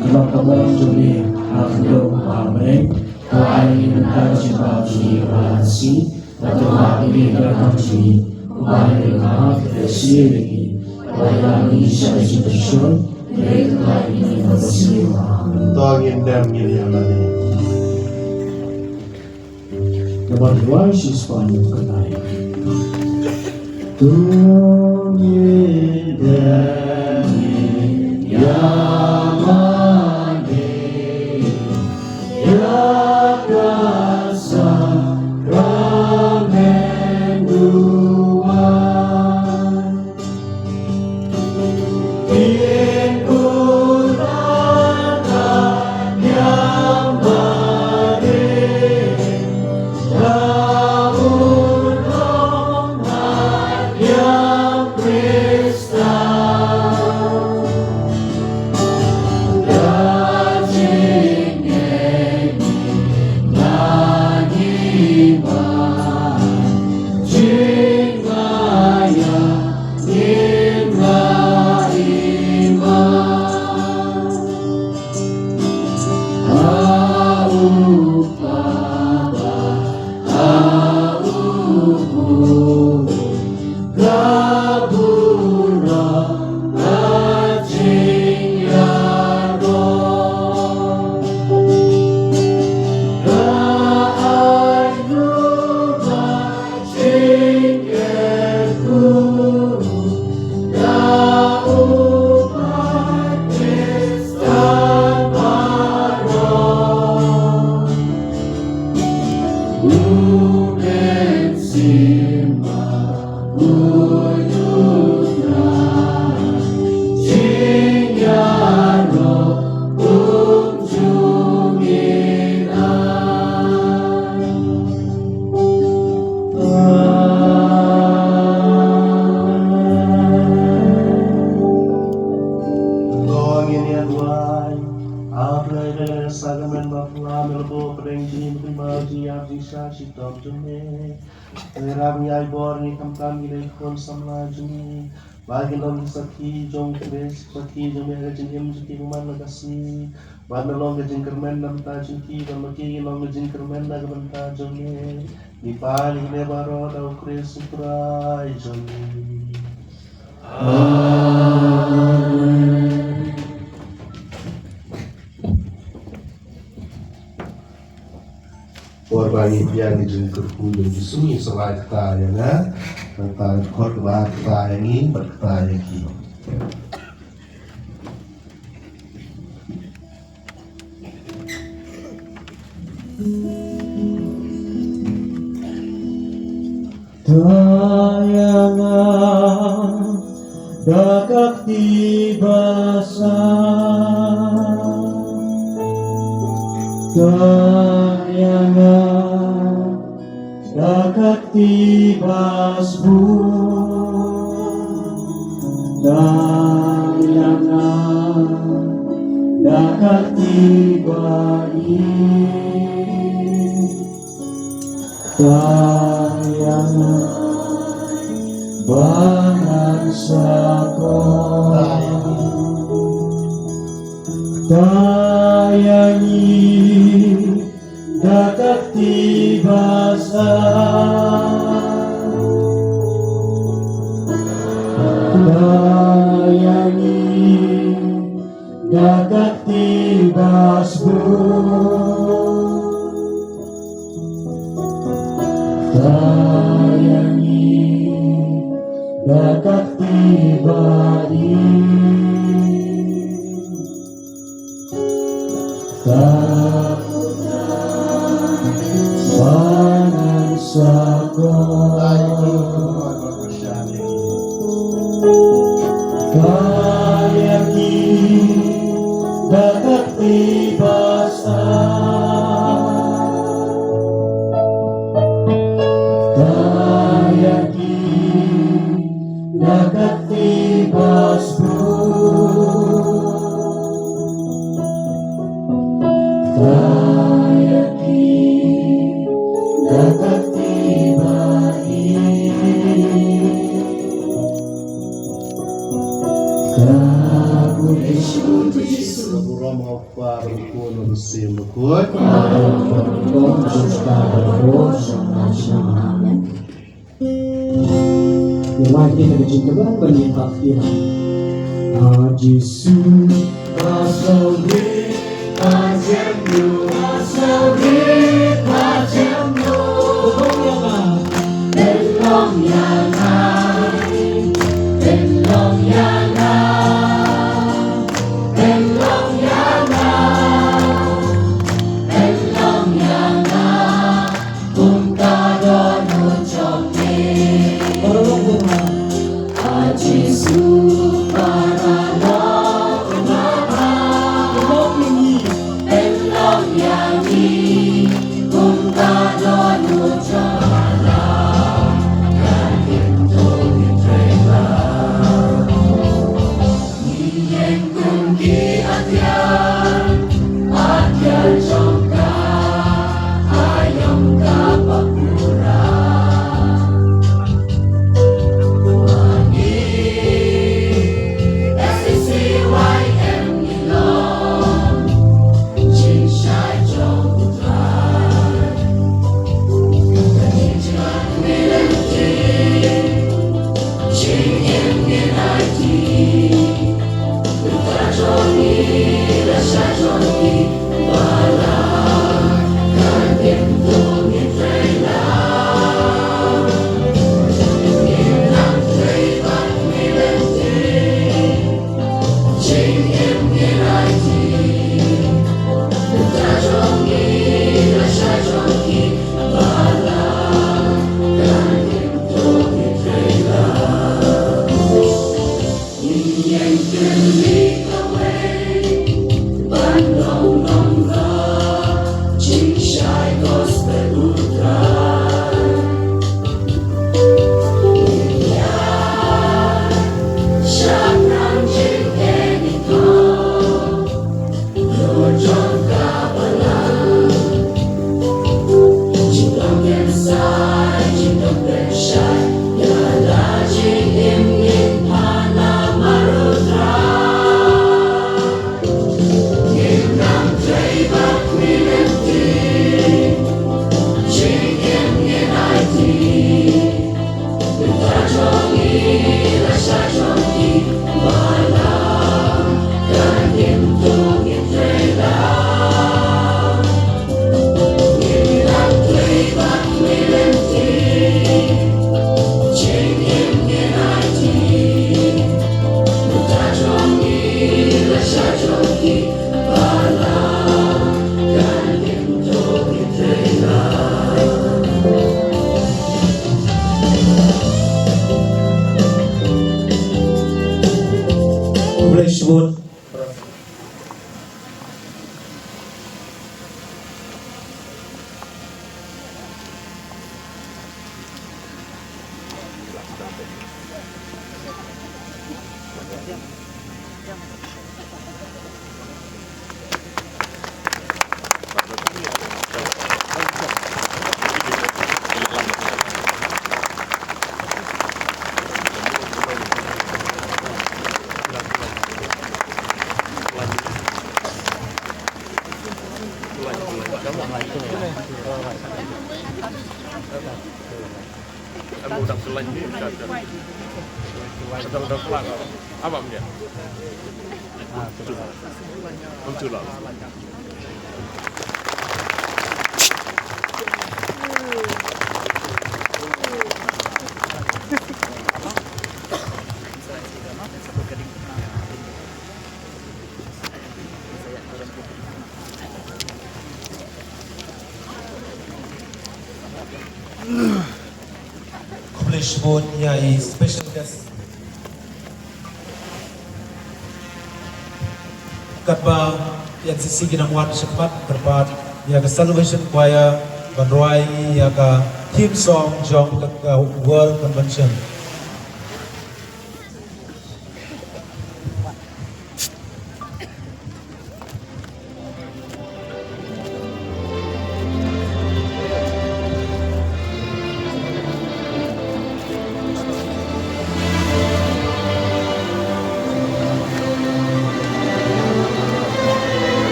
Ka long ka mon jong me ha khyndew kumba ha bneng. To ai ïa ngi mynta ka jingbam jong ngi kaba la ka sngi. Bad to map ïa ngi ka kam jong ngi kumba ngi la map ïa kiba sniew ïa ngi. Bad ïa ngi sha ka jingpynshoi. Hynrei to ai ïa ngi ka kam jong ngi. To ngin dem ngin ïa lade. Namar duwai shispah ïa u kynai. To ngin dem ngin ïa lade. Ïa ka sakramen duwai. Ko ngin ïa duwai. A Blei, lada ka sakramen baptisma me la buh pdeng jingim, jingmut, jingïap, jingshah shitom jong me. Te haba ngi ai bor ngi khamtam ngi dei khun samla jong me. Ba ngin long ki sakhi jong Khrist, sakhi jong me ha ka jingim jong ki kumne la ka sngi. Ba ngin long ka jingkyrmen na ka bynta jong ki, ba ma ki ngin long ka jingkyrmen na ka bynta jong me. Ngi pan ïa kine baroh da u Khrist u Trai jong ngi. Amen. Por ba ngi pdiang ïa ka jingkyrkhu jong u Jisu, ngin sa ai kata ïa nga, kata ka khot kaba ai kata ïa ngi bad kata ïa ki. Tang ïa nga da ka kti ba sah. Tang ïa nga da ka kti ba sbun. Tang ïa nga da ka kti ba ïeit. Tang ïa nga ba ngan sa kor. Tang ïa ngi da ka kti ba sah. Tang ïa ngi da ka kti ba sbun. Tang ïa ngi da ka kti ba ïeit. Tang ba ngan sa kor. Tang ïa ngi Ka burom ha u Kpa, bad u Khun, bad u Mynsiem Bakhuid. Amen. Ngi ai ïa ka jingkyrpad ban ïa ka ïa. A Jisu, ba sawri, ba jem lu, ba sawri, ba jem lu. Pynlong ïa nga, pynlong ïa nga, pynlong ïa nga, pynlong ïa nga. Kumta don u jong me. Para long kumta. A Jisu, para long kumta. Long ïa ngi. Long ïa ngi. Kumta don u jong me. Kan ïa ngi to ngi trei la. Ngi ïeng kum ki atiar, atiar jong ka, aiom ka bakura. Ma ngi, S C C Y M ngi long, jingshai jong u Trai. Ka jingshai ngi lynti. Khublei shibun. Khublei shibun ïa i special guest. Katba i N C C ki nang wan shakhmat, kyrpad ïa ka Salvation Choir ban rwai ïa ka theme song jong ka, ka World Convention.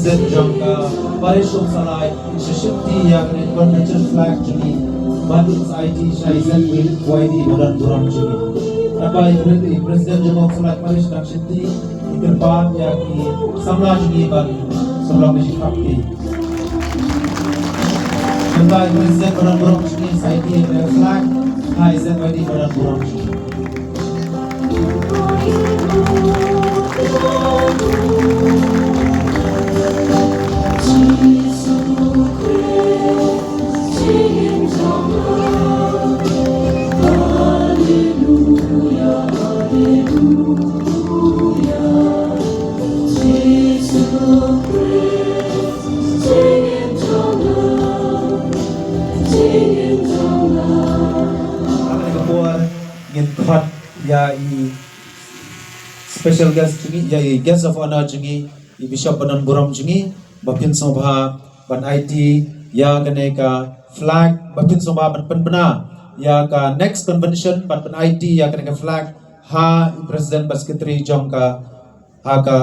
President jong ka Parish Umsalai, in sa shimti ïa kane ka convention flag jong ngi, bad in sa aiti sha i Z Y D ba don burom jong ngi. Naba i Pre-, i President jong ka Umsalai Parish dang shimti, i kyrpad ïa ki samla jong ngi ban samla, ki khap ki. Mynta i President ba don burom jong ngi in sa aiti ïa ka flag ha i Z Y D ba don burom jong ngi. Ha kane ka por ngin khot ïa i special guest jong ngi, ïa i guest of honor jong ngi, i Bishop ba don burom jong ngi, ba phin sngewbha ban aiti ïa kane ka flag, ba phin sngewbha ban pynbna ïa ka next convention, ban pyn-aiti ïa kane ka flag ha i President bad Secretary jong ka, ha ka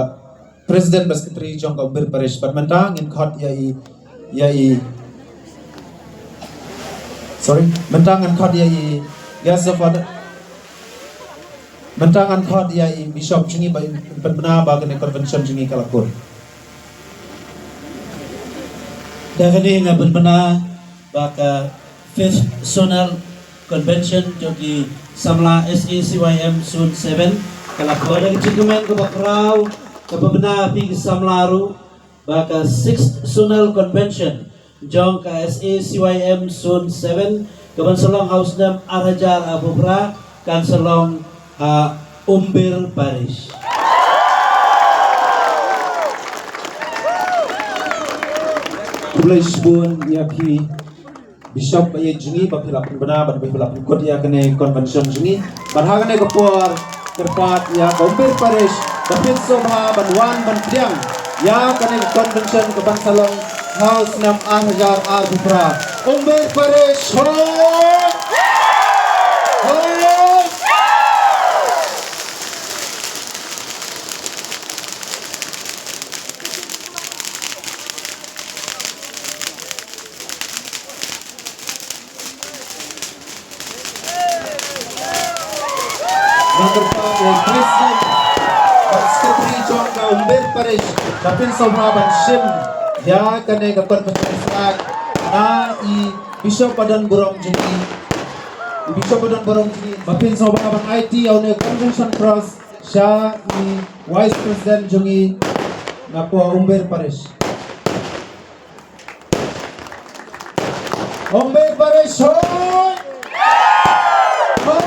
President bad Secretary jong ka Umbir Parish. Bad mynta ngin khot ïa i, ïa i, sorry, mynta ngan khot ïa i guest of honor. Mynta ngan khot ïa i Bishop jong ngi ba in pynbna ba kane convention jong ngi ka la kut. Da kane nga pynbna ba ka fifth Zonal Convention jong ki samla S A C Y M Zone seven ka la kut. Da ka jingkmen kaba khraw, ka pynbna phi ki samla ruh ba ka sixth Zonal Convention jong ka S A C Y M Zone seven, ka ban sa long ha u snem ar hajar arphew phra, kan sa long ha Umbir Parish. Khublei shibun ïa phi Bishop ba ïeit jong ngi, ba phi la pynbna bad ba phi la pynkut ïa kane convention jong ngi. Bad ha kane ka por kyrpad ïa ka Umbir Parish ba phin sngewbha ban wan ban pdiang ïa kane ka convention ka ban sa long ha u snem ar hajar arphew phra. Umbir Parish, hoi! Hoi! Nga kyrpad ïa i President bad Secretary jong ka Umbir Parish ba phin sngewbha ban shim ïa kane ka convention flag na i Bishop ba don burom jong ngi. I Bishop ba don burom jong ngi ba phin sngewbha ban aiti ïa une u convention cross sha i Vice President jong ngi na ka Umbir Parish. Umbir Parish hoi! Hoi!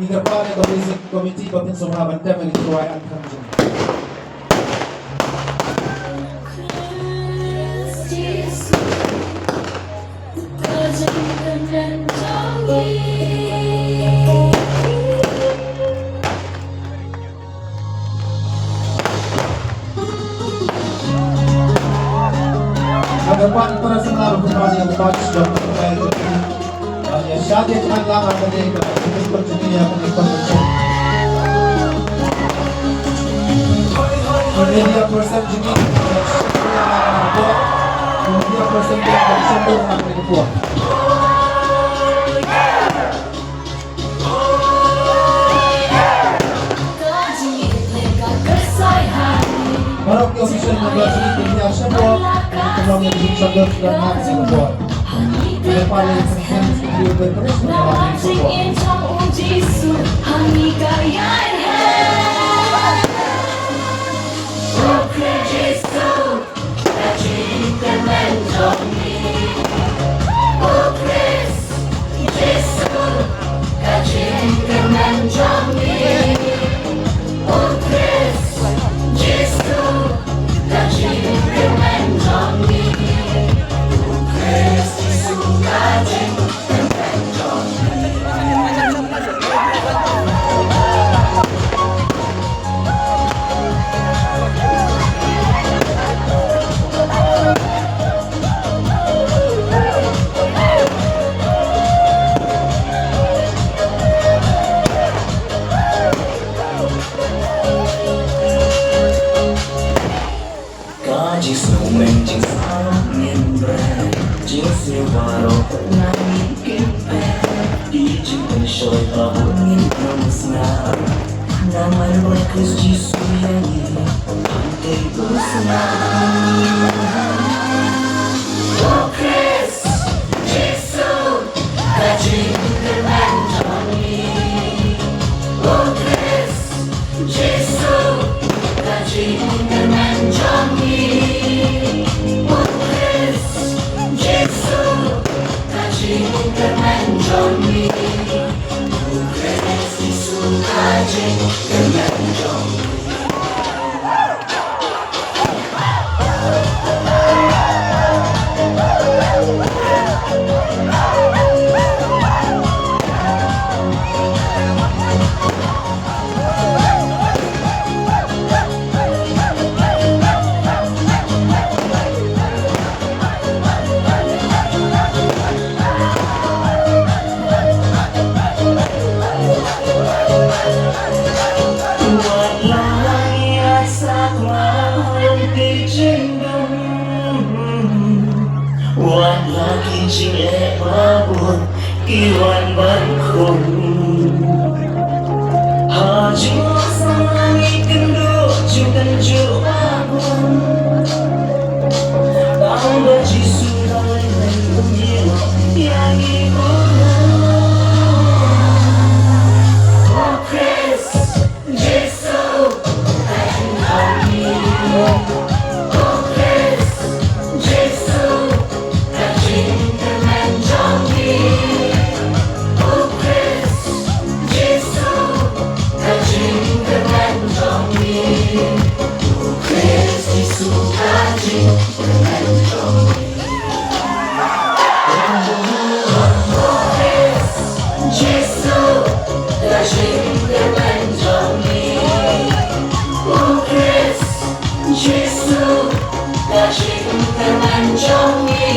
Ngi kyrpad ïa ka music committee ba phin sngewbha ban tem ïa ka rwai anthem jong ngi. Nga kyrpad ïa para samla ba pynban ïa ka torch jong ka mobile jong ki ban ïa shad ïa ka man lang ha kane ka pynban jong ki ïa kane ka convention. Ki media person jong ki, ki media person jong ki, ha kane ka por. Baroh ki official member jong ngi ki ïa shah bor, ki long ïa ki jingshah bor, ki long ha ki shah bor. Ki pale ki hands ki ïa bor, ki long ha ki shah bor. Khrist Jisu ïa ngi, tang dei u sla. O Khrist Jisu, ka jingkyrmen jong ngi. O Khrist Jisu, ka jingkyrmen jong ngi. O Khrist Jisu, ka jingkyrmen jong ngi. O Khrist Jisu, ka jingkyrmen jong ngi. Wat la ki jingeh ba bun ki wan ban khum. Ha jingmut sa ngi kynduh jingkynjuh ba bun. Tang ba Jisu dang leh ïa ngi kumno. O Khrist Jisu, ka jingkyrmen jong ngi. O Khrist Jisu, ka jingkyrmen jong ngi. O Khrist Jisu, ka jingkyrmen jong ngi. O Khrist Jisu, ka jingkyrmen jong ngi. Jisu, ka jingkyrmen jong ngi. O Khrist Jisu, ka jingkyrmen jong ngi.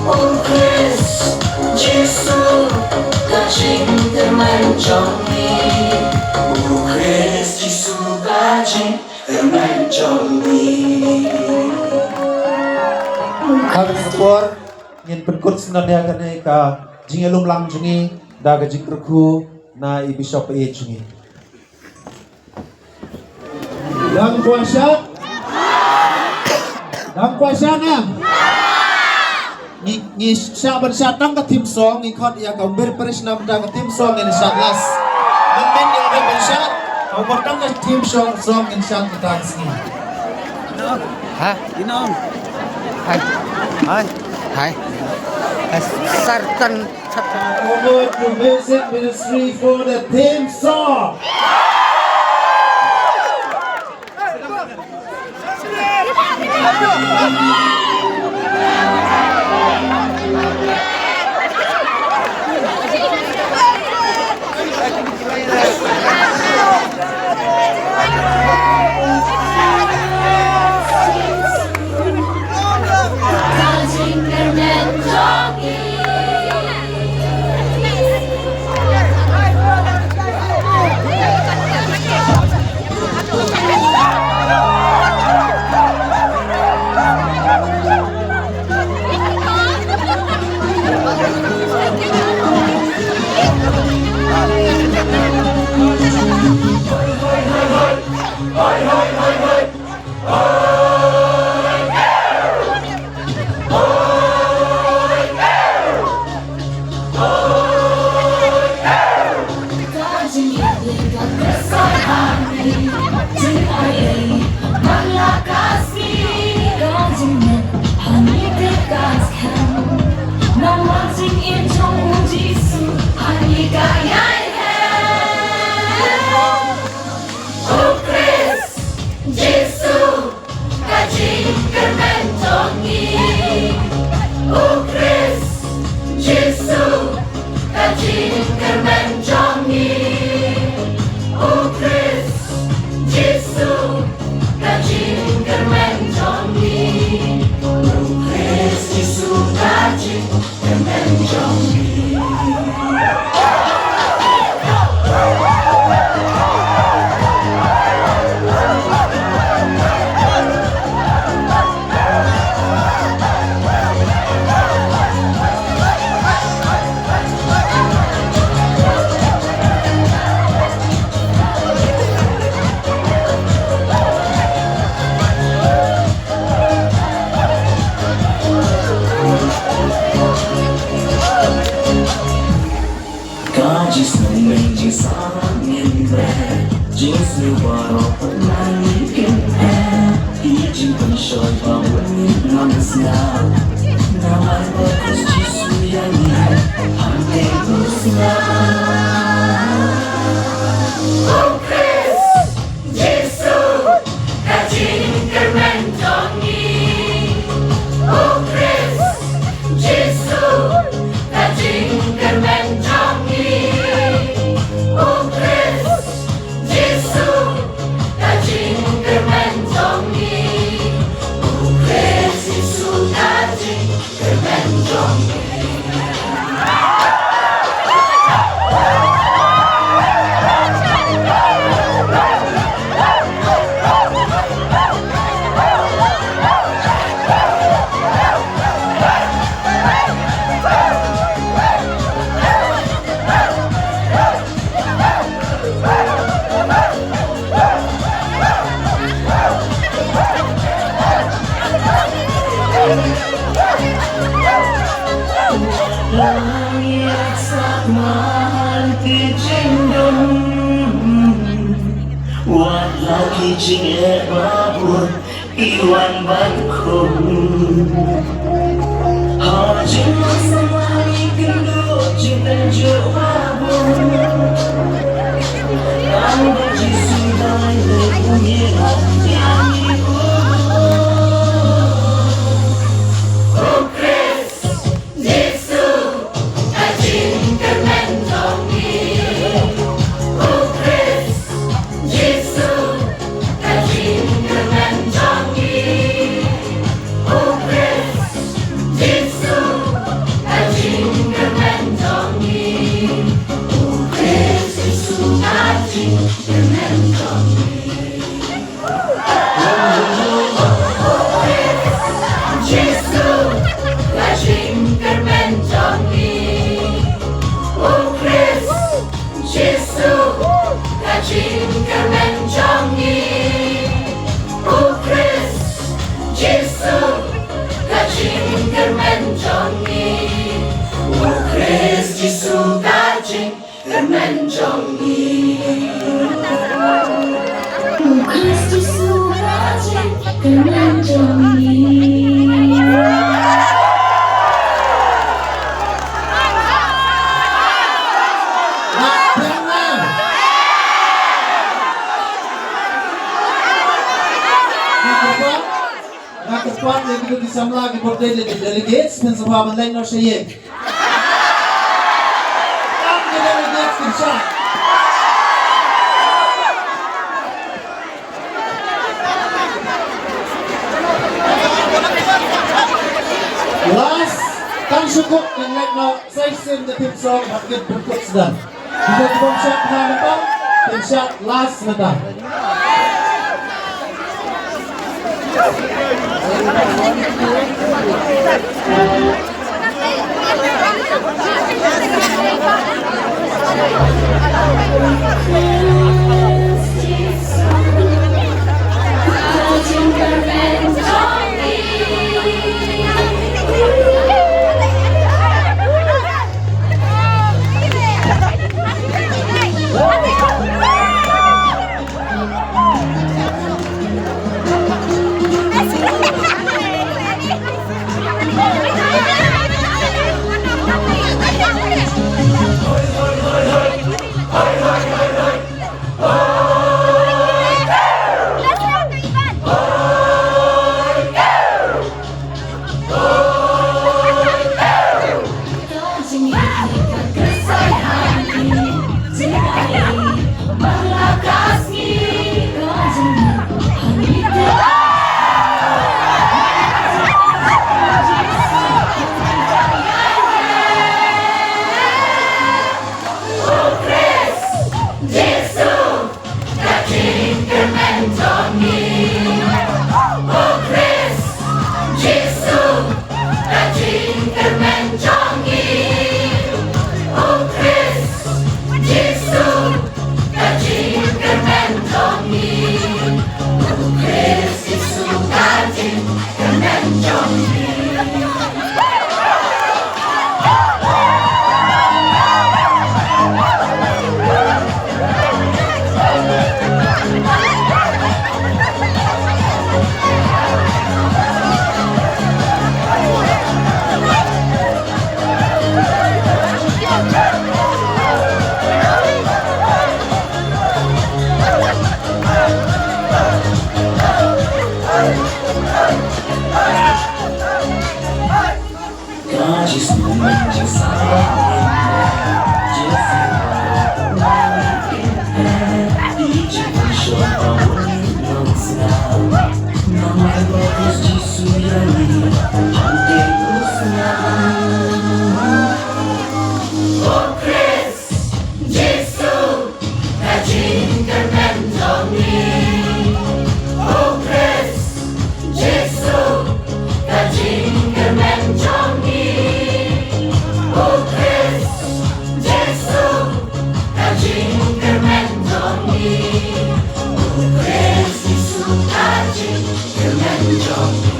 O Khrist Jisu, ka jingkyrmen jong ngi. O Khrist Jisu, ka jing Ha kane ka por ngin pynkut sngewbha ïa kane ka jingïalum lang jong ngi da ka jingkyrkhu na i Bishop ba ïeit jong ngi. Dang kwah shad? Dang kwah shad na? Ngi, ngi shah ban shad tang ka theme song, ngi khot ïa ka Umbir Parish namar ka theme song ngin shad last. Mynta ngi dang ban shad, ka Umbir tang ka theme song, song ngin shad mynta ka sngi. Ha? Inong. Hai. Hai. Hai. Hai. Sartan. Over to music ministry for the theme song. Jingeh ba bun ki wan ban khum. Ha jingmut samla ngi kynduh jingtynjuh ba bun. Tang ba Jisu dei u ngi ïa ngi. O Khrist Jisu, ka jingkyrmen jong ngi. O Khrist Jisu, ka jingkyrmen jong ngi. O Khrist Jisu, ka jingkyrmen jong ngi. O Khrist Jisu, ka jingkyrmen jong ngi. Jisu, ka jingkyrmen jong ngi. O Khrist Jisu, ka jingkyrmen jong ngi. O Khrist Jisu, ka jingkyrmen jong ngi. O Khrist Jisu, ka jing kyrmen jong ngi. O Khrist Jisu, ka jingkyrmen jong ngi. Nga kyrpad, nga kyrpad, nga kyrpad ïa kito ki samla kiba dei delegates, phin sa ban leit noh sha ïing. Last, tang shu kut, ngin leit noh sa shisien da theme song, bad ngin pynkut sdang. Kita ki bym shad mynta, phin shad last mynta. Ka jingkyrmen jong ngi. O Khrist Jisu, ka jingkyrmen jong ngi. O Khrist Jisu, ka jingkyrmen jong ngi. O Khrist Jisu, ka jingkyrmen jong ngi. Ka jingkyrmen jong ngi. O Khrist Jisu, ka jingkyrmen jong ngi. O Khrist Jisu, ka jingkyrmen jong ngi. O Khrist Jisu, ka jingkyrmen jong ngi.